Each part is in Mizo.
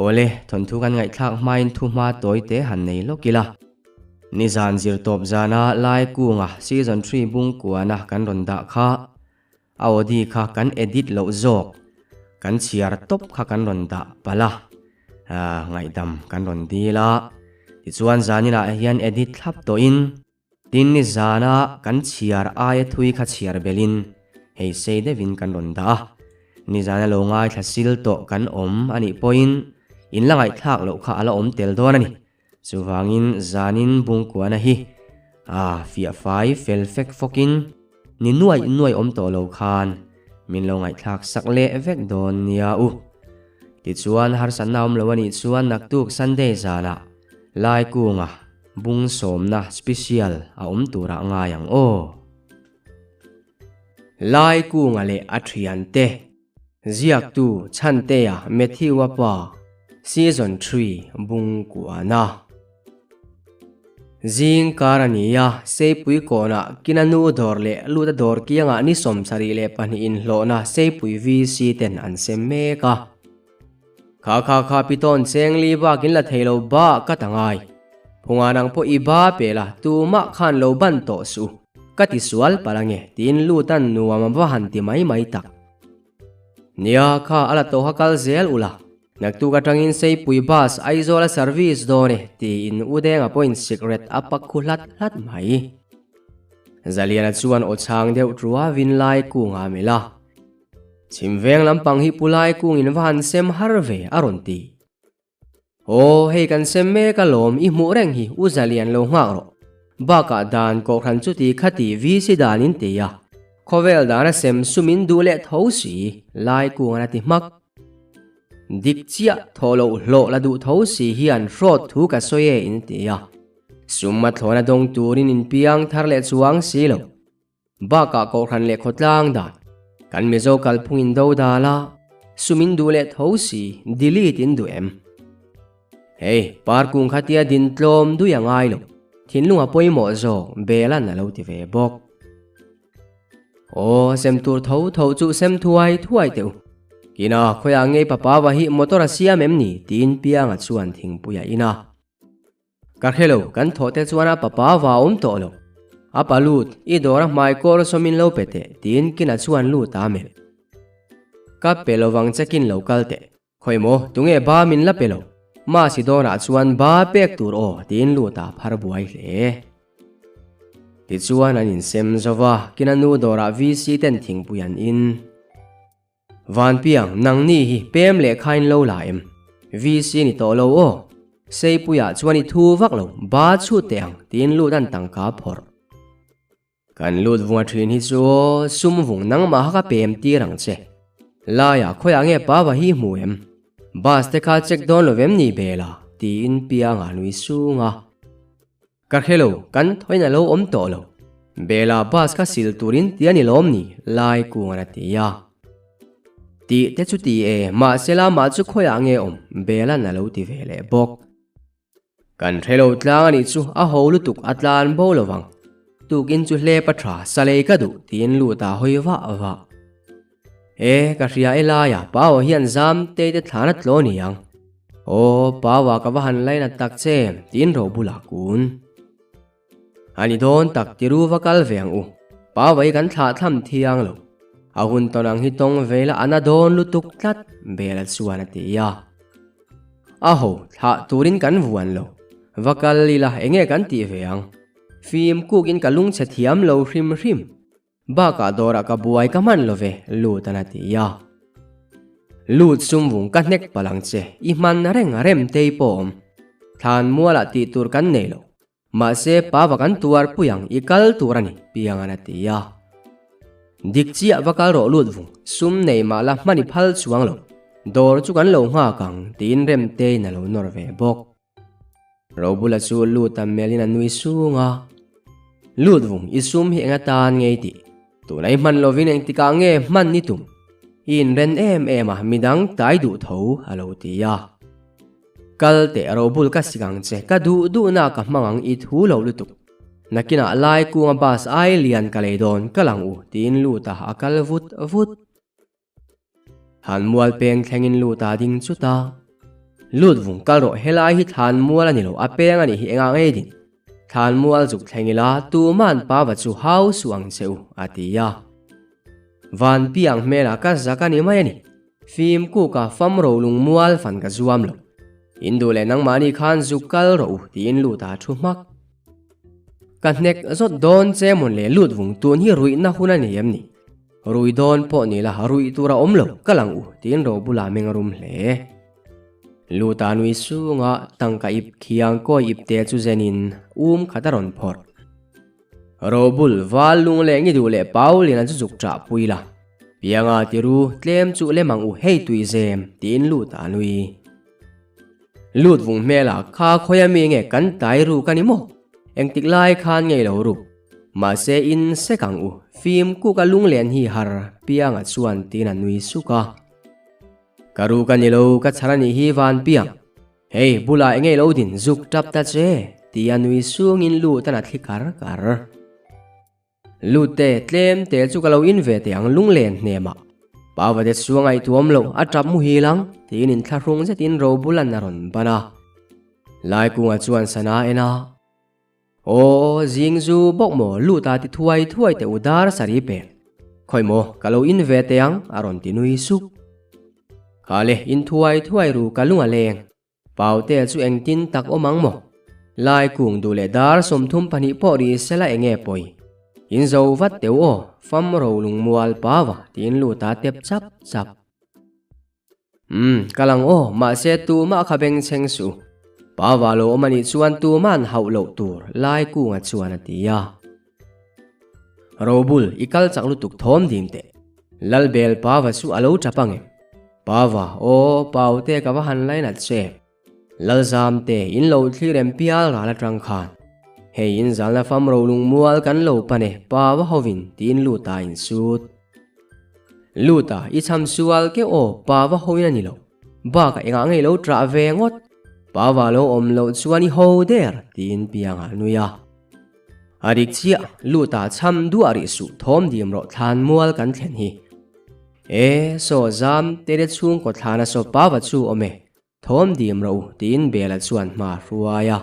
Awle, thawnthu kan ngaihthlak hmain thu hma tawi te han nei lawk ila. Nizan zirtawp zana Laikunga Season Three bungkuana kan rawn dah kha a audi kha kan edit loh zawk, kan chhiar tawp kha kan rawn dah palh a, ngaihdam kan rawn dil a. Tichuan zaninah hian edit thlap tawhin Tin ni zana kan chhiar aia thui kha chhiar belhin hei sei deuhin kan rawn dah a, nizana lo ngaithla sil tawh kan awm a nih pawhin in la ngaihthlak loh kha a la awm tel dawn a ni. Chuvangin zanin bungkuana hi a fiah fai fel fek fawkin ni nuaih nuaih awm tawh lo khan min lo ngaihthlak sak leh vek dawn nia u. Tichuan harsatna awm lo a nih chuan naktuk Sunday zanah Laikunga bung sawmna special a awm turah ngai ang aw. Laikunga leh a thiante ziaktu Chhantea Matthew-a pa Season Three bung kuana. Zing kar a ni a, Seipui kawnah kina nu dawr leh luta dawr kiangah ni 72 inhlawhna Seipui VC ten an sem mek a. Kha kha kha Piton cheng li bak in la thei lo ba ka ta ngai. Phunga nang pawh i ba pe la tumah khan lo ban tawh suh ka ti sual palh ange tiin lutan nuam a va han ti mai mai tak. Nia kha a la tawh kha kal zel ula naktuk atangin Seipui bus Aizawl a service dawn e tiin U Denga pawhin sikret a pak khu hlat hlat mai. Zaliana chuan aw chhang deuh tua vin lai kungah a melh a. Chhim veng lampang hi pu lai kungin va han sem har ve a rawn ti. Aw, hei kan sem mek alawm i hmuh reng hi u Zalian lo nghak rawh. Bakah dan kohhran chuti khati VC dan in ti a, khawvel dana sem sum in duh leh tho si, lai kungan a ti hmak. Dik chiah thaw loh hlawh la duh tho si hian hrawt thu ka sawi e in ti a, sum a thlawna dawng turin in piang thar leh chuang si lo. Bakah kohhran leh khawtlang dan, kan Mizo kalphung in do dal a, sum in duh leh tho si, delete in duh em? Hei, par kung kha tia din tlawm dui a ngai lo, thinlung a pawimawh zawk, Belan a lo ti ve bawk. Aw, sem tur tho tho chu sem thuai thuai teh u. Kina, khawiah ngei papa va hi motor a siam em ni? tiin Pianga chuan thingpui a in a. Ka hre lo, kan thawh te chuan a papa va awm tawh lo. A pa lut, i dawr a hmai kawr sawm in lo pe teh, tiin kina chuan lut a melh. Ka pe lo vang che kin lo kal teh. Khawi maw, tunge ba min la pe lo? Masi dawnah chuan ba pek tur aw, tiin lut a phar buai hle. Tichuan an insem zo va, kina nu dawrah VC ten thingpui an in. Vanpiang, nangni hi pem leh khain lo la em? VC ni tawh lo aw. Seipuiah chuan i thu vak lo, ba chhut teh ang, tiin lut an tangka phawrh. Kan lut vunga thin hi chu aw, sum vung nangmah kha ka pem tir ang che. Laiah khawiah nge pa va hi hmu em? Bus te kha check dawn lo vem ni Bela? tiin Pianga nui sung a. Ka hre lo, kan thawiin a lo awm tawh lo. Bela bus kha sil turin ti a ni lawm ni? Lai kungan a ti a. Tih te chu ti e, mahse la mah chu khawiah nge awm? Bela'n a lo ti ve leh bawk. Kan hre lo tlang a nih chu a ho lutuk a tlan bo lo vang. Tukin chu hlep a tha, sa lei ka duh tiin lut a hawi vah vah. E, ka hria e laia, Pau hian zam te te thlan a tlaw ni ang. Aw, Paua ka va han laina tak che em, tiin ro bulah kun. A ni dawn tak tiru va kal ve ang u, Paua hi kan thlah thlam thiang lo. A hun tawn ang hi tawng ve la a na dawn lutuk tlat, Bela chuan a ti a. A ho, thlah turin kan vuan lo. Va kal ila enge kan tih ve ang. Fim kukin ka lungchhe thiam lo hrim hrim. Bakah dawrah ka buai ka hman lo ve, Lut an a ti a. Lut sumvung ka hnek palh ang che, i hman reng a rem tei pawh awm. Thlan mualah tih tur kan nei lo. Mahse pava kan tuar pui ang i kal tur a ni, Piang an a ti a. Dik chiah va kal rawh Lut vung, sum nei mah la hman i phal chuang lo. Dawr chu kan lo nghak ang, tiin Remteiin a lo nawr ve bawk. Robula chu lut a melhin a nui sung a, Lut vung i sum hi eng atan ngei tih? Tuna i hman lovin engtikah nge hman i tum? I inren em em a, midang tai duh tho a lo ti a. Kal teh Robul ka sik ang che, ka duh duhna ka hmang ang i thu lo lutuk. Nakinah lai kunga bus ai lian ka lei dawn kal ang u tiin lut a a kal vut vut. Han mual peng thlengin lut a ding chut a. Lut vung kal rawh helai hi thlan mual a ni lo a peng a nih hi engah ngei din. Thlan mual zuk thleng ila tuman pava chu hau suh ang che u a ti a. Van piang hmelah ka zak a ni mai a ni. Fim kuka fam ro lung mual fan ka zuam lo. In duh leh nangmahni khan zuk kal rawh u tiin lut a thu hmak. Ka hnek zawt dawn che mawn le lut vung tun hi ruihna hun a ni em ni? Rui dawn pawh ni la ruih tur a awm lo ka lang u tiin ro bulah meng a rum hle. Lut a nui sunga tangka ip khiang kawi ip te chu zenin um khat a rawn phawrh. Robul val lung leh ngi duh leh pau lian chu zuk ṭah pui la. Pianga ti ru tlem chu lem ang u hei tui zem tiin lut a nui. Lut vung hmel ah kha khawi a mi nge kan tai ru ka ni maw? Engtik lai khan ngei lo ru. Mahse in sek ang u fim kuk a lunglen hi har Pianga chuan tiin a nui suk a. Ka ru ka ni lo ka chhar a nih hi van Piang. Hei bulah enge lo din zuk tap ta che ti a nui sungin lut an a thli kar kar. Lut te tlem te chu ka lo in ve teh ang lunglen hnemah. Pava te chu a ngaihtuam loh a tap muhil ang tiin inthlahrung zetin Robulan a rawn ban a. Laikunga chuan sana en a. Aw zing zu bawk maw lut a ti thuai thuai teh u dar sari pek. Khawi maw ka lo in ve teh ang a rawn ti nui suk. Kha le in thuai thuai ru ka lung a leng. Paute chu engtin tak awm ang maw? Lai kung duh leh dar 32 pawh ri sela enge pawi? In zo vat teu aw, fam ro lungmual pava tiin lut a tep chap chap. Umm, ka lang aw, mahse tumah kha beng chheng suh. Pava lo awm anih chuan tuma'n hauh loh tur Lai kunga chuan a ti a. Robul, i kal chak lutuk thawm dim teh. Lalbel Pava chu a lo tap ang em? Pava, aw, Paute ka va han lainat che. Lalzamte, in lo thlir em pial ral atang khan. Hei in zalna fam rolung mual kan lo pan e, Pava hovin tiin Luta in sut. Luta, i cham sual keuh aw, Pava hoin a ni lo. Bakah engah ngei lo trah ve ngawt. Pava lo awm loh chuan i ho der, tiin Pianga nui a. A rik chiah, lut ah cham duah rih suh thawm dim rawh thlan mual kan thlen hi. E, saw zam te te chhungkaw thlan a saw pava chu awm e, thawm dim rawh u tiin Bela chuan hma a hruai a.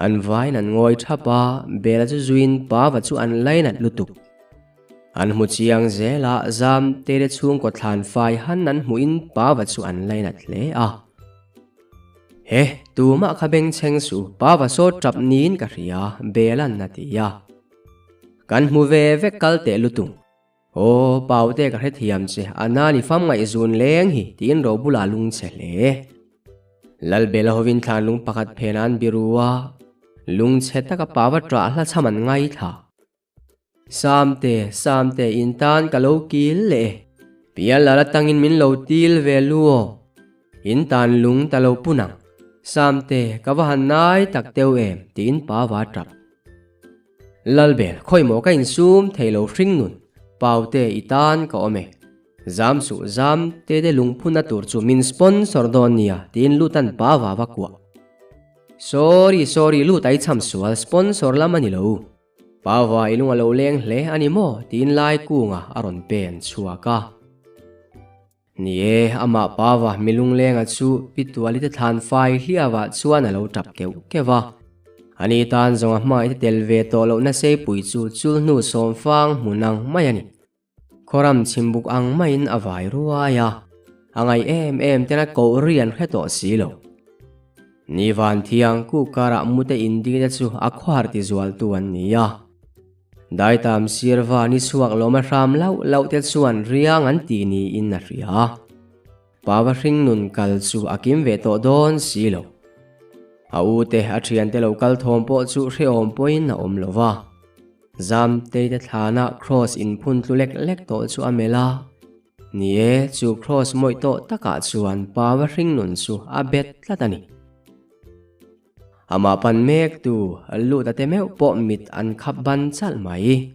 An vain an ngawi thap a, Bela chu zuiin pava chu an lainat lutuk. An hmu chiang zel a, zam te te chhungkaw thlan fai han an hmuhin pava chu an lainat hle a. He, tumah kha bengchheng suh, Pava saw tap niin ka hria, Bela'n a ti a. Kan hmu ve vek kal teh lutung. Aw, Paute ka hrethiam che, a nani fam ngaihzun leng hi, tiin ro bulah lung chhe hle. Lalbela hovin thlan lung pakhat phenah an biru a, lung chhe taka Pava ṭah hla chham an ngaithla. Samte, Samte, in tan ka lo kil leh e. Pial lal atangin min lo til ve lu aw. In tan lung ta lo pun ang. Samte, ka va han nai tak teu em, tiin pa va tap. Lalbel, khawi maw ka insum thei lo hring nun. Paute, i tan ka awm e. Zam suh, zam te te lungphunna tur chu min sponsor dawn nia, tiin Lutan pa va va kuah. Sorry, sorry, Lut a i chham sual, sponsor lam a ni lo. Pava i lung a lo leng hle a ni maw? tiin lai kunga a rawn pen chhuak a. Ni e, amah Pava mi lunglenga chu Pi Tuali te thlan fai hliavah chuan a lo tap keuh keuh a. Ani tan zawng a hmai te tel ve tawh lohna seipui chu chulhnu sawmfang hmun ang mai a ni. Khawram chhimbuk ang maiin a vai ruai a, a ngaih em em tena koh ri an hre tawh si lo. Ni van thiang kuk karah mute inding te chu a khawhar ti zualtu an ni a. Daitam sirva ni chhuak lawma hram lauh lauh te chuan riang an ti niin a hria. Pava hringnun kal chu a kim ve tawh dawn si lo. A u te a thiante lo kal thawm pawh chu hrehawm pawhin a awm lo va. Zamtei te thlana Kraws inphun tlu lek lek tawh chu a melh a. Ni e, chu Kraws mawih tawh takah chuan Pava hringnun chu a bet tlat a ni. Amah pan mektu lut a te meuh pawh mit an khap ban chalh mai.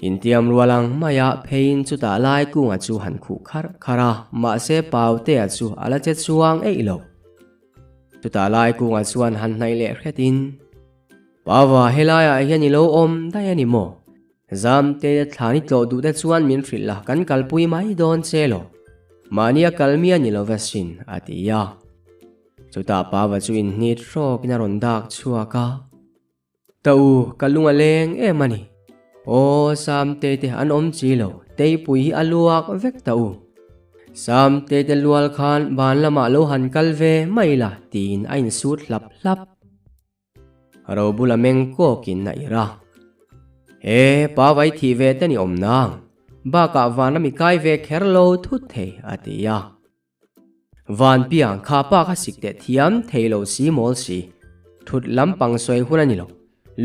Intiam rual ang maia pheiin chutah lai kunga chu han khuh kharh kharh a, mahse Pautea chu a la che chuang eih lo. Chutah lai kunga chuan han hnaih leh hretin, Pava, helaiah hian i lo awm daih a ni maw? Zamte thlan i tlawh duh te chuan min hrilh la, kan kalpui mai dawn che lo. Mahnia kalmi a ni lo va sin, a ti a. Chutah Pava chu inhnit hrawkin a rawn dak chhuak a. Ta u, ka lung a leng em a ni. Aw, Samtei te an awm chi lo, Teipui hi a luak vek ta u. Samtei te lual khan van lamah lo han kal ve mai la tiin a insut hlap hlap. Ro bula meng kawkin a irh a. He, pa vai thih ve te ni awm nang, bakah van lam i kai ve kher lo thut thei a ti a. Van piang kha pa kha sik teh thiam thei lo si mawl si. Thut lampang sawi hun a ni lo.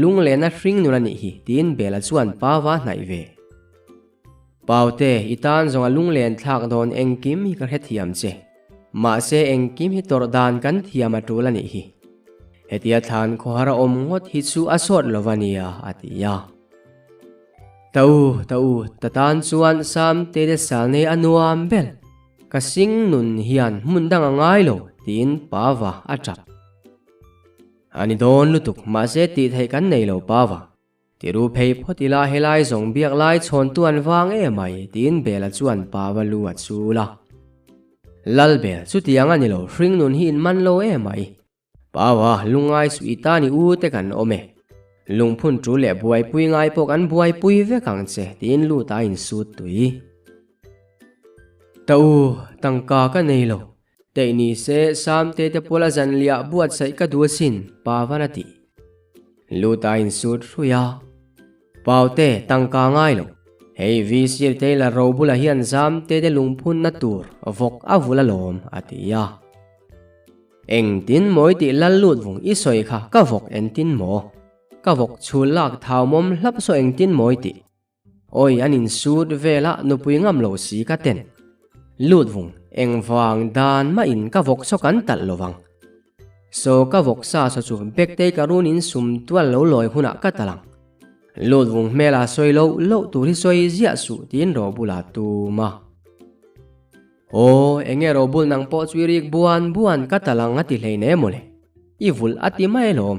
Lunglena hring nun a nih hi tiin Bela chuan pa va hnaih ve. Paute, i tan zawng a lunglen thlak dawn engkim hi ka hrethiam che. Mahse engkim hi tawrh dan kan thiam a tul a nih hi. Hetia thlan khawhar a awm ngawt hi chu a sawt lo va nia a ti a. Ta u, ta u, ta tan chuan Samte te sal nei a nuam ber. Ka sing nun hian hmun dang a ngai lo tiin Pava a tap. A ni dawn lutuk mahse tih theih kan nei lo Pava. Tiru phei phawt ila helai zawng biak lai chhawn tu an vang em ai tiin Bela chuan Pava lu a chul a. Lalbel chutiang a ni lo hring nun hi in man lo em ai. Paua, lungngai suh i tan i u te kan awm e. Lungphun tul leh buaipui ngai pawh kan buaipui vek ang che, tiin lut a insut tui. Ta u, tangka ka nei lo. Teih ni se, Samte te pawla zanliah buatsaih ka duh asin, Pavan a ti. Lut a insut hrui a. Paute, tangka ngai lo. Hei VC Taylor ro bulah hian Zamte te lungphunna tur vawk a vul alawm, a ti a. Engtin mawi tih lal lut vung i sawi kha ka vawk engtin maw? Ka vawk chhul lak thau mawm hlap saw engtin mawi tih? Awi an insut vel a nupui ngam lo si ka ten. Lut vung engvang dan mah in ka vawk saw kan talh lo vang. Saw ka vawk sa saw chu Bektei ka run in sum tual lo lawi hunah ka talh ang. Lut vung hmel a sawi loh loh tur hi sawi ziah suh tiin rawh bulah tum a. Aw, enge robul nang pawh chu i rik buan buan ka tal ang a ti hlei ne mawle. I vulh a ti mai alawm.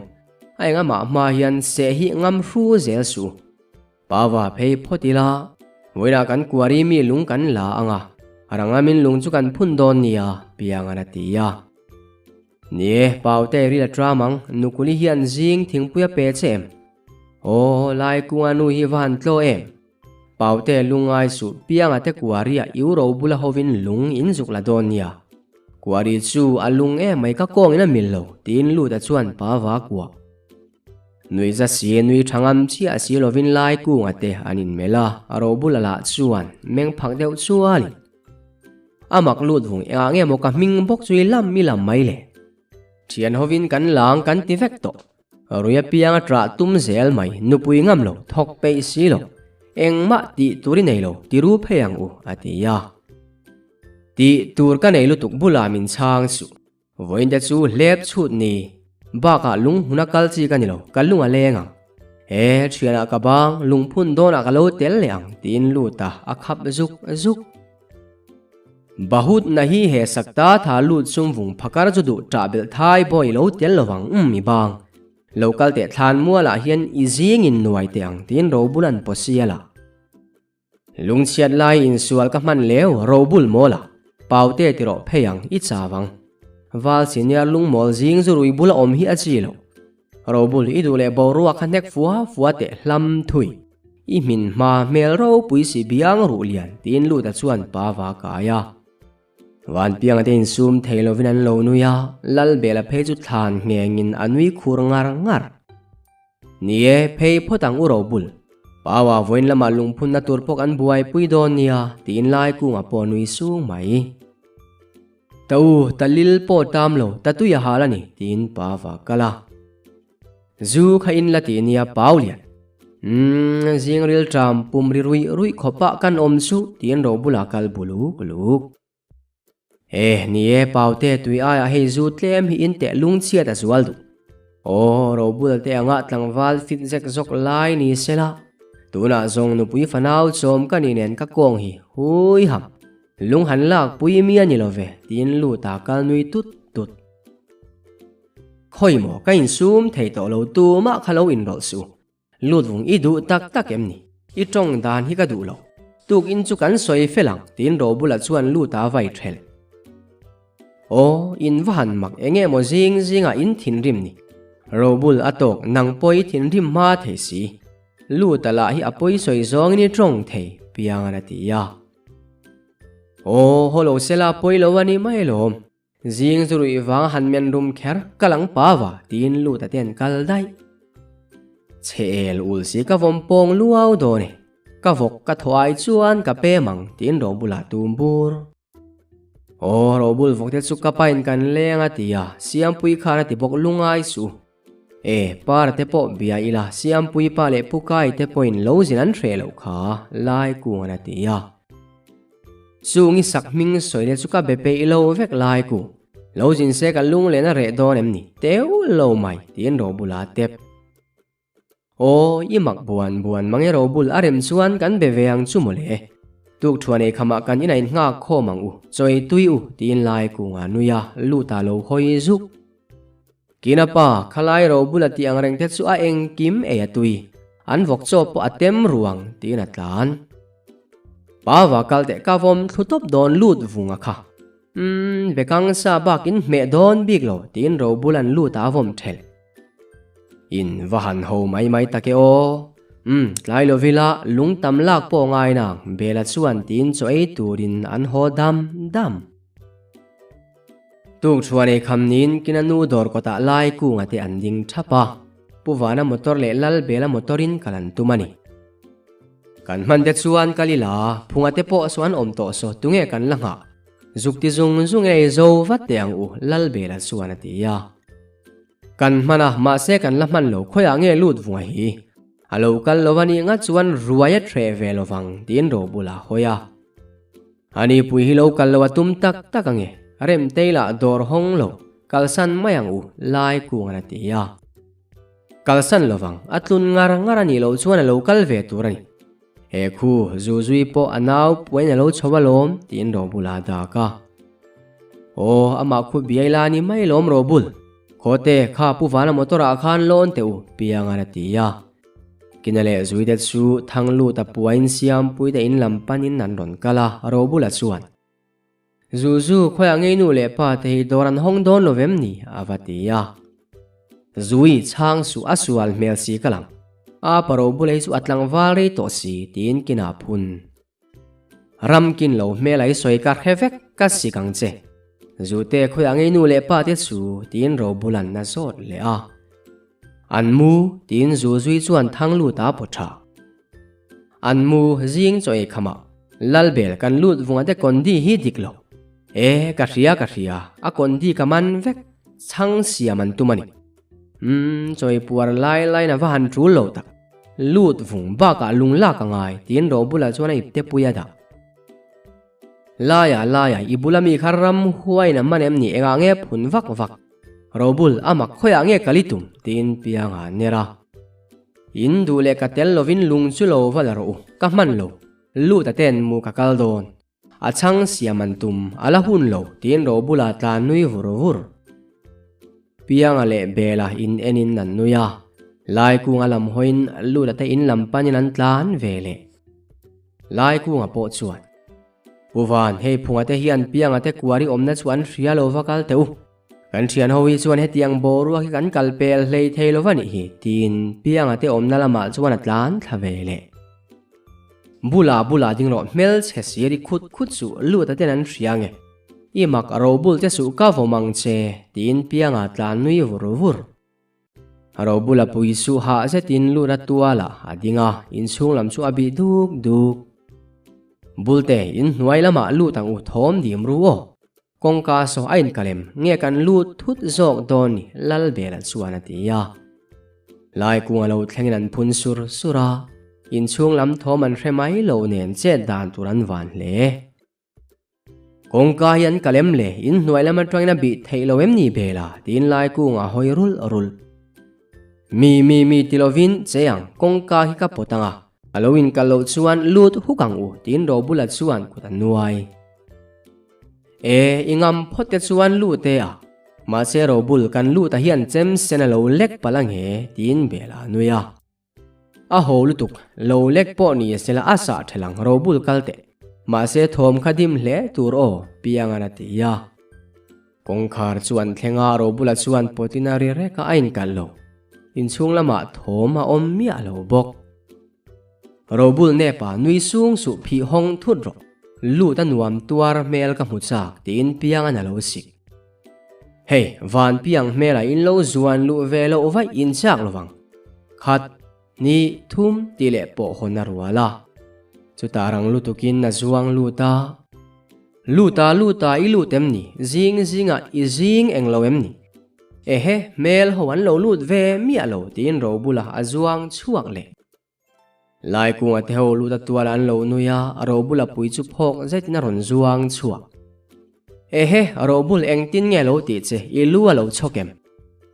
A eng amah hma hian seh hi ngam hru zel suh. Pava phei phawt ila, vawiinah kan kuari mi lung kan la ang a, a rangamin lung chu kan phun dawn nia, Piangan a ti a. Ni e, Paute ril a tram ang, Nukuli hian zing thingpui a pe che em? Aw, Laikunga nu hi va han tlaw em? Paute lungngai suh pianga te kuaria i uro bula hovin lung in zuk la dawn nia. Kuari chu a lung em mai ka kawngin a mil lo tiin Luta chuan pa va kuah. Nui za si nui tha ngam chiah si lovin lai kunga te an inmelh a, a ro bula lah chuan meng phak deuh chualin a mak lut vung engah nge maw ka hming bawk chu i lam i lam mai le. Thian hovin kan lang kan ti vek tawh. Rui apiang a ṭah tum zel mai, nupui ngam lo, thawk peih si lo. Engmah tih tur i nei lo, ti ru phei ang u, a ti a. Tih tur ka nei lutuk bulah min chhang suh. Vawiin te chu hlep chhut ni. Bakah lunghuna kal chi ka ni lo, ka lung a leng ang. He thianah ka bang, lungphun dawnah ka lo tel leh ang, tiin lut a, a khap zuk zuk. Bahut na hi he sakta tha lut sum vung phakar chu duh ṭah belh thai bawi lo tel lovang um i bang. Lo kal teh thlan mualah hian i zing in nuai teh ang tiin Robul an paw sial a. Lungchhiat lai insual ka hman leu Robul mawl a, Paute ti rawh phei ang i chau ang. Val senior lungmawl zing zu rui bula awm hi a chi lo. Robul i duh leh boruak kha hnek fua fua teh hlam thui. I hmin hma hmel ropui si biang ruh lian tiin Luta chuan pa va kai a. Vanpianga te insum thei lovin an lo nui a, Lalbela phei chu thlan nghengin a nui khur ngar ngar. Ni e, phei phawt ang u Robul. Paua vawiin lamah lungphunna tur pawh kan buaipui dawn nia tiin Laikunga pawh a nui sung mai. Ta u, ta lil pawh tam lo, ta tui a hal a ni, tiin pa va kal a. Zu kha in la ti nia Pau lian. Umm, zing ril ṭam pum ri ruih ruih khawpah kan awm chu, tiin ro bulah kal buluk luk. E, ni e, Paute tui aiah hei zu tlem hi in teh lungchhiat a zual duh. Aw, ro bul te anga tlangval fit zek zawk lai ni sela, tunah zawng nupui fanau chawm ka ni nen ka kawng hi hui ham. Lung han lak pui mi a ni lo ve, tiin lut a kal nui tut tut. Khawi maw ka insum thei tawh lo tumah kha lo inrawlh suh. Lut vung i duh tak tak em ni? I tawng dan hi ka duh lo. Tukin chu kan sawi fel ang, tiin Robula chuan lut a vai thelh. Aw, in va han mak enge maw zing zingah in thinrim ni. Robul a tawk nang pawh i thinrim hma thei si. Luta lah hi a pawi sawi zawngin i tawng thei, Piangan a ti a. Aw, haw lo sela pawi lo a ni mai lawm. Zing chu ruih vang a han men rum kher ka lang pa va tiin Luta te an kal daih. Chhe el ul si ka vawm pawng luau dawn e. Ka vawk ka thaw ai chuan ka pem ang tiin Robula tum bur. Aw, Robul vawk te chu ka pain kan leng a ti a, Siampui khan a ti bawk lungai suh. E, Para te pawh bia ila, Siampui pa leh Pu Kai te pawhin lo zin an hreh loh kha, Lai Kungan a ti a. Chung i sak hming sawi le chu ka be peih lo vek Lai Kung. Lo zin se ka lung lehna reh dawn em ni? Teu lo mai, tiin Robula a tep. Aw, i mak buan buan mang e Robul a rem chuan kan be ve ang chu mawle. Tuk thuan ei khamah kan inah in nghak khawm ang u, chawi tui u tiin lai kungah nui a, lut ah lo hawi zuk. Kina pa, khalai Robul a tih ang reng te chu a engkim ei a tui, an vawk chaw pawh a tem ruang tiin a tlan. Pa va kal teh ka vawm thlu tawp dawn lut vung a kha. Umm, bekang sa bak in hmeh dawn bik lo tiin Robul an lut ah a vawm thelh. In va han ho mai mai tak e aw. Umm, tlai lo vila lung tam lak pawh ngai nang, Bela chuan tiin chaw ei turin an haw dam dam. Tuk chhuan ei kham niin kina nu dawr kawtah lai kunga te an ding thap a, Pu Vana motor leh Lal Bela motor in kal an tum a ni. Kan hman te chuan kal ila, phunga te pawh saw an awm tawh saw tunge kan la nghah? Zuk ti zung zung in ei zo vat teh ang u, Lal Bela chuan a ti a. Kan hman a, mahse kan la hman lo, khawiah nge lut vunga hi? A lo kal lo a nih ngat chuan ruai a threh ve lo vang, tiin Robula a hawi a. Ani pui hi lo kal lo a tum tak tak ange, Remtei lah dawr hawng lo, kalsan mai ang u, lai kungan a ti a. Kalsan lo vang, a tlun ngar ngar a nih loh chuan a lo kal ve tur a ni. He khu Zuzui pawh a nau puain a lo chho alawm, tiin Robula a dak a. Aw, amah khu biai la ni mai lawm Robul. Khawte, kha Pu Vana motor ah khan lawn teh u, Piangan a ti a. Kina leh Zuite chu Thangluta puain Siampuite in lam panin an rawn kal a, Robula chuan. Zuzu, khawiah ngei nu leh pa te hi dawr an hawng dawn lo vem ni? a va ti a. Zui, chhang suh a sual hmel si ka lang. A pa Robula hi chu a tlangval rei tawh si, tiin kinah phun. Ram kin lo hmel ai sawi ka hre vek ka sik ang che. Zute khawiah ngei nu leh pa te chu tiin Robulan a zawt leh a. An mu tiin Zuzui chuan thang lut a pawt tha. An mu zing chaw ei khamah Lalbel kan lut vunga te kondi hi dik lo. E ka hria ka hria a kondi ka man vek chhang siam an tum a ni. Umm, chawi puar lai laiin a va han tul lo tak. Lut vung bakah lung lak a ngai, tiin ro bulah chuan a ipte pui a dah. Laiah laiah i bula mi kha ram huaiin a man em ni engah nge phun vak vak. Ro bul a mak khawiah nge kal i tum, tiin piang a ner a. In duh leh ka tel lovin lung chu lo va la rawh u, ka hman lo. Lut a ten mu ka kal dawn. A chhang siam an tum, a la hun lo, tiin ro bulah tlan nui vur vur. Pianga leh Bela in enin an nui a, Laikunga lam hawiin Luta te in lam panin an tlan ve leh. Laikunga pawh chuan, Pu Van, hei Phunga te hian Pianga te kuari awmna chu an hria lo va kal teh u. Kan thian ho hi chuan hetiang boruak hi kan kal pel hlei thei lo va nih hi, tiin Pianga te awmna lamah chuan a tlan thla ve leh. Bulah bulah ding rawh hmelchhe sir i khut khut suh Luta ten an hria nge. I mak a robul te suh ka vawm ang che, tiin Pianga tlan nui vur vur. A robula pui suh hah zetin Luta tualah a ding a, inchhung lam chu a bih duk duk. Bulte, inhnuai lamah lut ang u thawm dim ru aw. Kawngka saw a inkalem nge kan lut thut zawk dawn ni Lalbela chuan a ti a. Laikunga lo thlengin an phun sur sur a, inchhung lam thawm an hre mai lo nen chet dan tur an van hle. Kawngka hi an kalem le, inhnuai lam atangin a bih theih lo em ni Bela? tiin Laikunga a hawi rulh rulh. Mi mi mi ti lovin che ang, kawngka hi ka pawt ang a, a lo inkal loh chuan lut huk ang u tiin Robula chuan kut a nuai. E, i ngam phawt te chuan lut e a, mahse Robul kan lut ah hian chem sen a lo lek palh ang he, tiin Bela a nui a. A ho lutuk, lo lek pawh ni sela a sah thelh ang Robul kal teh, mahse thawm kha dim hle tur aw, Piangan a ti a. Kawngkhar chu an thleng a, Robula chuan pawtin a ri rek a, a inkalh lo. Inchhung lamah thawm a awm miah lo bawk. Robul nepa nui sung suh phih hawng thut rawh. Lut a nuam tuar hmel ka hmu chak tiin piang a na lo sik. Hei, van piang hmelah in lo zuan luh ve loh vaih in chak lovang. Khat. Ni thum tih leh pawh hawn a rual a, chutah rang lutukin a zuang lut a. Lut a, lut a, i lut em ni? Zing zingah i zing eng lo em ni? Ehe, hmel ho an lo lut ve miah lo tiin ro bulah a zuang chhuak leh. Laikunga te ho lut a tual an lo nui a, ro bula pui chu phawk zetin a rawn zuang chhuak. Ehe, Robul engtin nge lo tih che, i lu a lo chhawk em?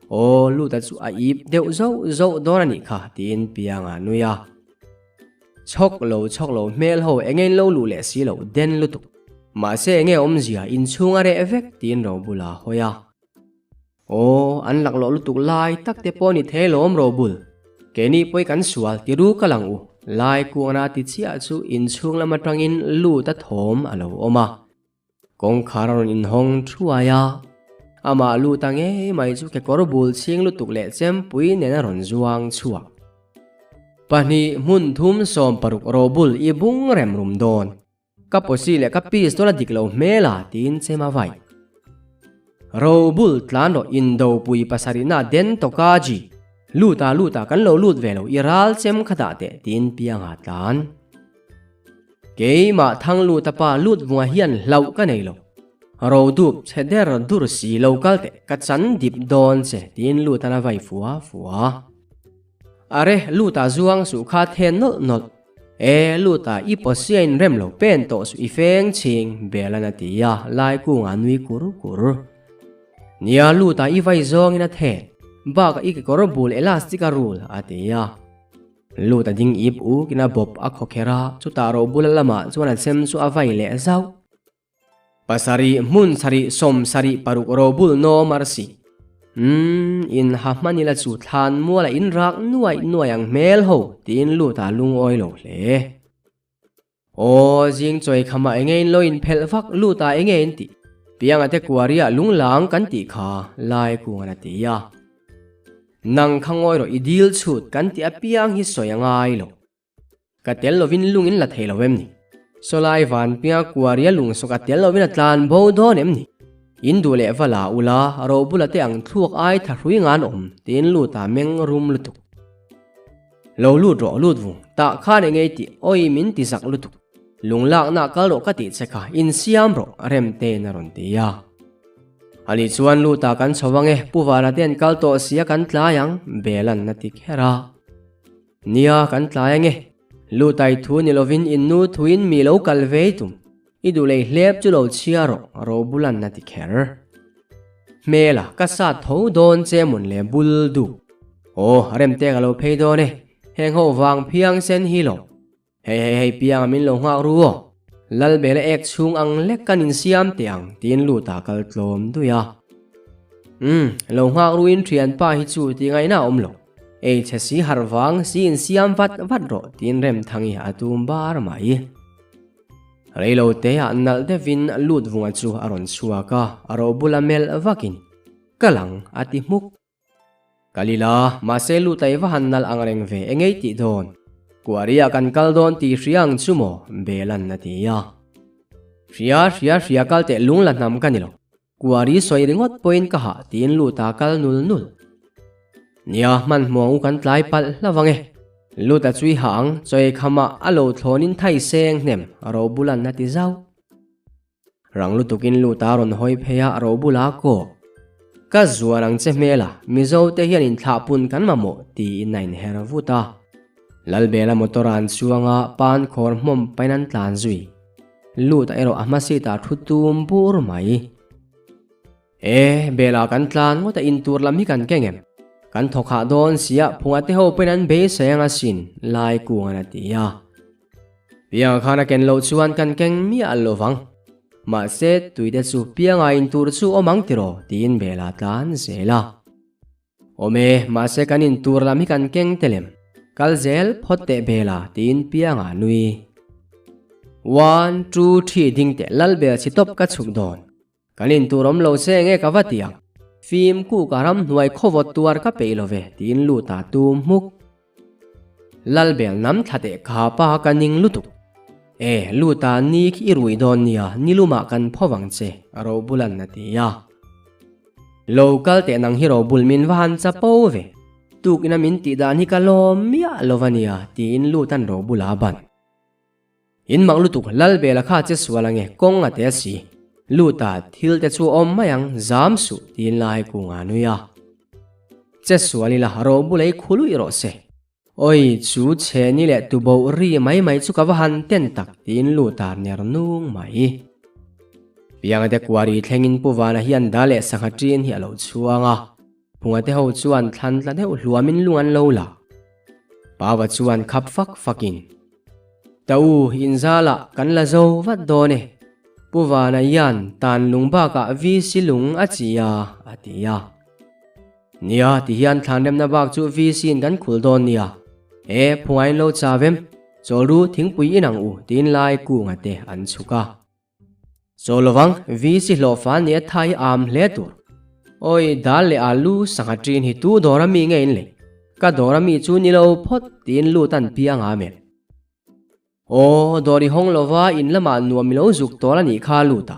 Aw, Luta chu a ip deuh zauh zauh dawn a nih kha, tiin Pianga a nui a. Chhawk lo chhawk lo hmel ho enge in lo luh leh si lo, den lutuk. Mahse enge awmzia, inchhung a reh vek, tiin Robul a hawi a. Aw, an laklawh lutuk lai tak te pawh ni thei lawm Robul. Keini pawi kan sual ti ru ka lang u. Lai kuangna ti chiah chu inchhung lam atangin lut a thawm a lo awm a. Kawngkhar a rawn inhawng thuai a. Amah lut a ngei mai chu kekawr bul chhing lutuk leh chempui nen a rawn zuang chhuak. Pahnih hmun thum 16 Robul i bung rem rum dawn. Ka pawsi leh ka pistol a dik lo hmel a tiin chem a vai. Robul tlan rawh indopui pasarihna den tawkaji lut a lut a kan lo lut ve lo i ral chem kha dah teh tiin pianga tlan. Keimah thang lut a pa lut vunga hian hlauh ka nei lo. Rodup chhe der dur si lo kal teh ka chan dip dawn che tiin lut a la vai fua fua. Are lut a zuang suh kha then nawlh nawlh. E, Luta, i pawsia in rem lo pen tawh suh i feng chhing, Belan a ti a, lai kungah nui kur kur. Nia, Luta, i vai zawngin a then, bakah i kekawr bul elastic a rul, a ti a. Luta ding ip ukin a bawp a khaw kher a, chutah rohbula lamah chuan a chem chu a vai leh zauh. Pasarih hmun sarih sawm sarih paruk robul nawm arsi. Umm, in ha hman ila chu thlan mual a in rak nuaih nuaih ang hmel ho tiin lut a lungawi lo hle. Aw, zing chawi khamah enge in lo in phelh vak lut ah enge in tih? Pianga te kuariah lunglang kan tih kha lai kungan a ti a. Nang kha ngawi rawh i dil chhut kan tih apiang hi sawi a ngai lo. Ka tel lovin lung in la thei lo em ni? Sawlai van pianga kuaria lung sawk a tel lovin a tlan bo dawn em ni? In duh leh va la ula, ro bula te ang thluak ai tha hrui ngan awm, tiin lut a meng rum lutuk. Lo lut rawh lut vung, tah khan eng ei tih awi min ti zak lutuk. Lung lakna kal rawh ka tih che kha, insiam rawh, Remtein a rawn ti a. Ani chuan lut ah kan chho ange, Pu Vana te an kal tawh sia kan tlai ang, Belan a ti kher a. Nia, kan tlai ange. Lutai thu ni lovin in nu thuin mi lo kal ve tum. I duh lei hlep chu lo chhia rawh, Robulan a ti kher. Hmela, ka sat tho dawn che mawn le bul duh. Aw, remte ka lo phei dawn e. Heng ho vang phiang sen hi lo. Hei hei hei pianga min lo nghak ru aw. Lalbela ek chhung ang lek kan insiam teh ang tiin lut ah kal tlawm dui a. Umm, lo nghak ru in thianpa hi chu ti ngaihna a awm lo. Ei chhe si harh vang si insiam vat vat rawh tiin Remthangi a tum bar mai. Reilo te ah nalh deuhin lut vunga chu a rawn chhuak a, a ro bula melh vakin, Ka lang a ti hmuk. Kalila, mahse lutai va han nalh ang reng ve engei tih dawn? Kuaria kan kal dawn tih hria ang chu maw? Belan a ti a. Hria, hria, hria kal teh lung la hnam ka ni lo. Kuari sawi ringawt pawhin ka hah tiin luta kal nul nul. Nia, hmanhmawh ang u kan tlai palh hlauh ang e. Luta chui hah ang, chawi khamah a lo thlawnin thai seng hnem, Robulan a ti zauh. Rang lutukin lut a rawn hawi phei a, ro bula kawk. Ka zuar ang che hmel a, Mizo te hian inthlahpun kan mamawh tiin a inher vut a. Lalbela motor a an chuang a, pan khawr hmawm pain an tlan zui. Lut a erawh a hma seat ah thu tum bur mai. E, Bela kan tlan ngawt a intur lam hi kan keng em? Kan thawk hah dawn sia, phunga te ho pain an beisei ang asin, Lai kungan a ti a. Pianga khan a ken loh chuan kan keng miah lo vang. Mahse, tuite chu Pianga intur chu awm ang tiraw? tiin Bela tlan zel a. Awm e, mahse kan intur lam hi kan keng tel em? Kal zel phawt teh Bela, tiin Pianga nui. One, two, three ding teh Lalbel chhi tawp ka chhuk dawn. Kan in tur awm lo se nge ka va ti ang. Fim kuk a ramhnuai khawvawt tuar ka peih lo ve tiin lut a tum hmuk. Lalbel nam thla teh kha pa ka ning lutuk. E, lut a ni khi i rui dawn nia, nilumah kan pho vang che, Robulan a ti a. Lo kal teh nang hi Robul min va han chapo ve. Tukina min tih dan hi ka lawm miah lo va nia, tiin lutan Robula a ban. In mak lutuk Lalbela kha che sual ange kawng a te si. Luta thil te chu awm mai ang zam suh tiin lai kung a nui a. Che sual ila ro bulei khului rawh se. Oi chu chhe ni leh tu boh ri mai mai chu ka va han ten tak tiin Luta ner nung mai. Pianga te kuari thlengin Pu Vana hian da leh sangha ṭin hi a lo chhuang a. Phunga te ho chuan thlan tla deuh hluamin lung an lo la. Paua chuan khap fak fakin, Ta u, inzalah kan la zo vat dawn e. Pu Vana hian tan lung bakah VC lung a chi a, a ti a. Nia, ti hian thlan remna bak chu VC in kan khul dawn nia. E, Phunga in lo cha vem, chawl ru thingpui in ang u, tiin lai kunga te an chhuk a. Chaw lovang, VC hlawhfa ni a tha hi am hle tur. Awi, dal leh alu sangha ṭin hi tu dawr a mi nge in lei? Ka dawr a mi chu ni lo phawt tiin lut an piang a mel. Aw, dawr i hawng lova in lamah nuam i lo zuk tawl a nih kha lut a.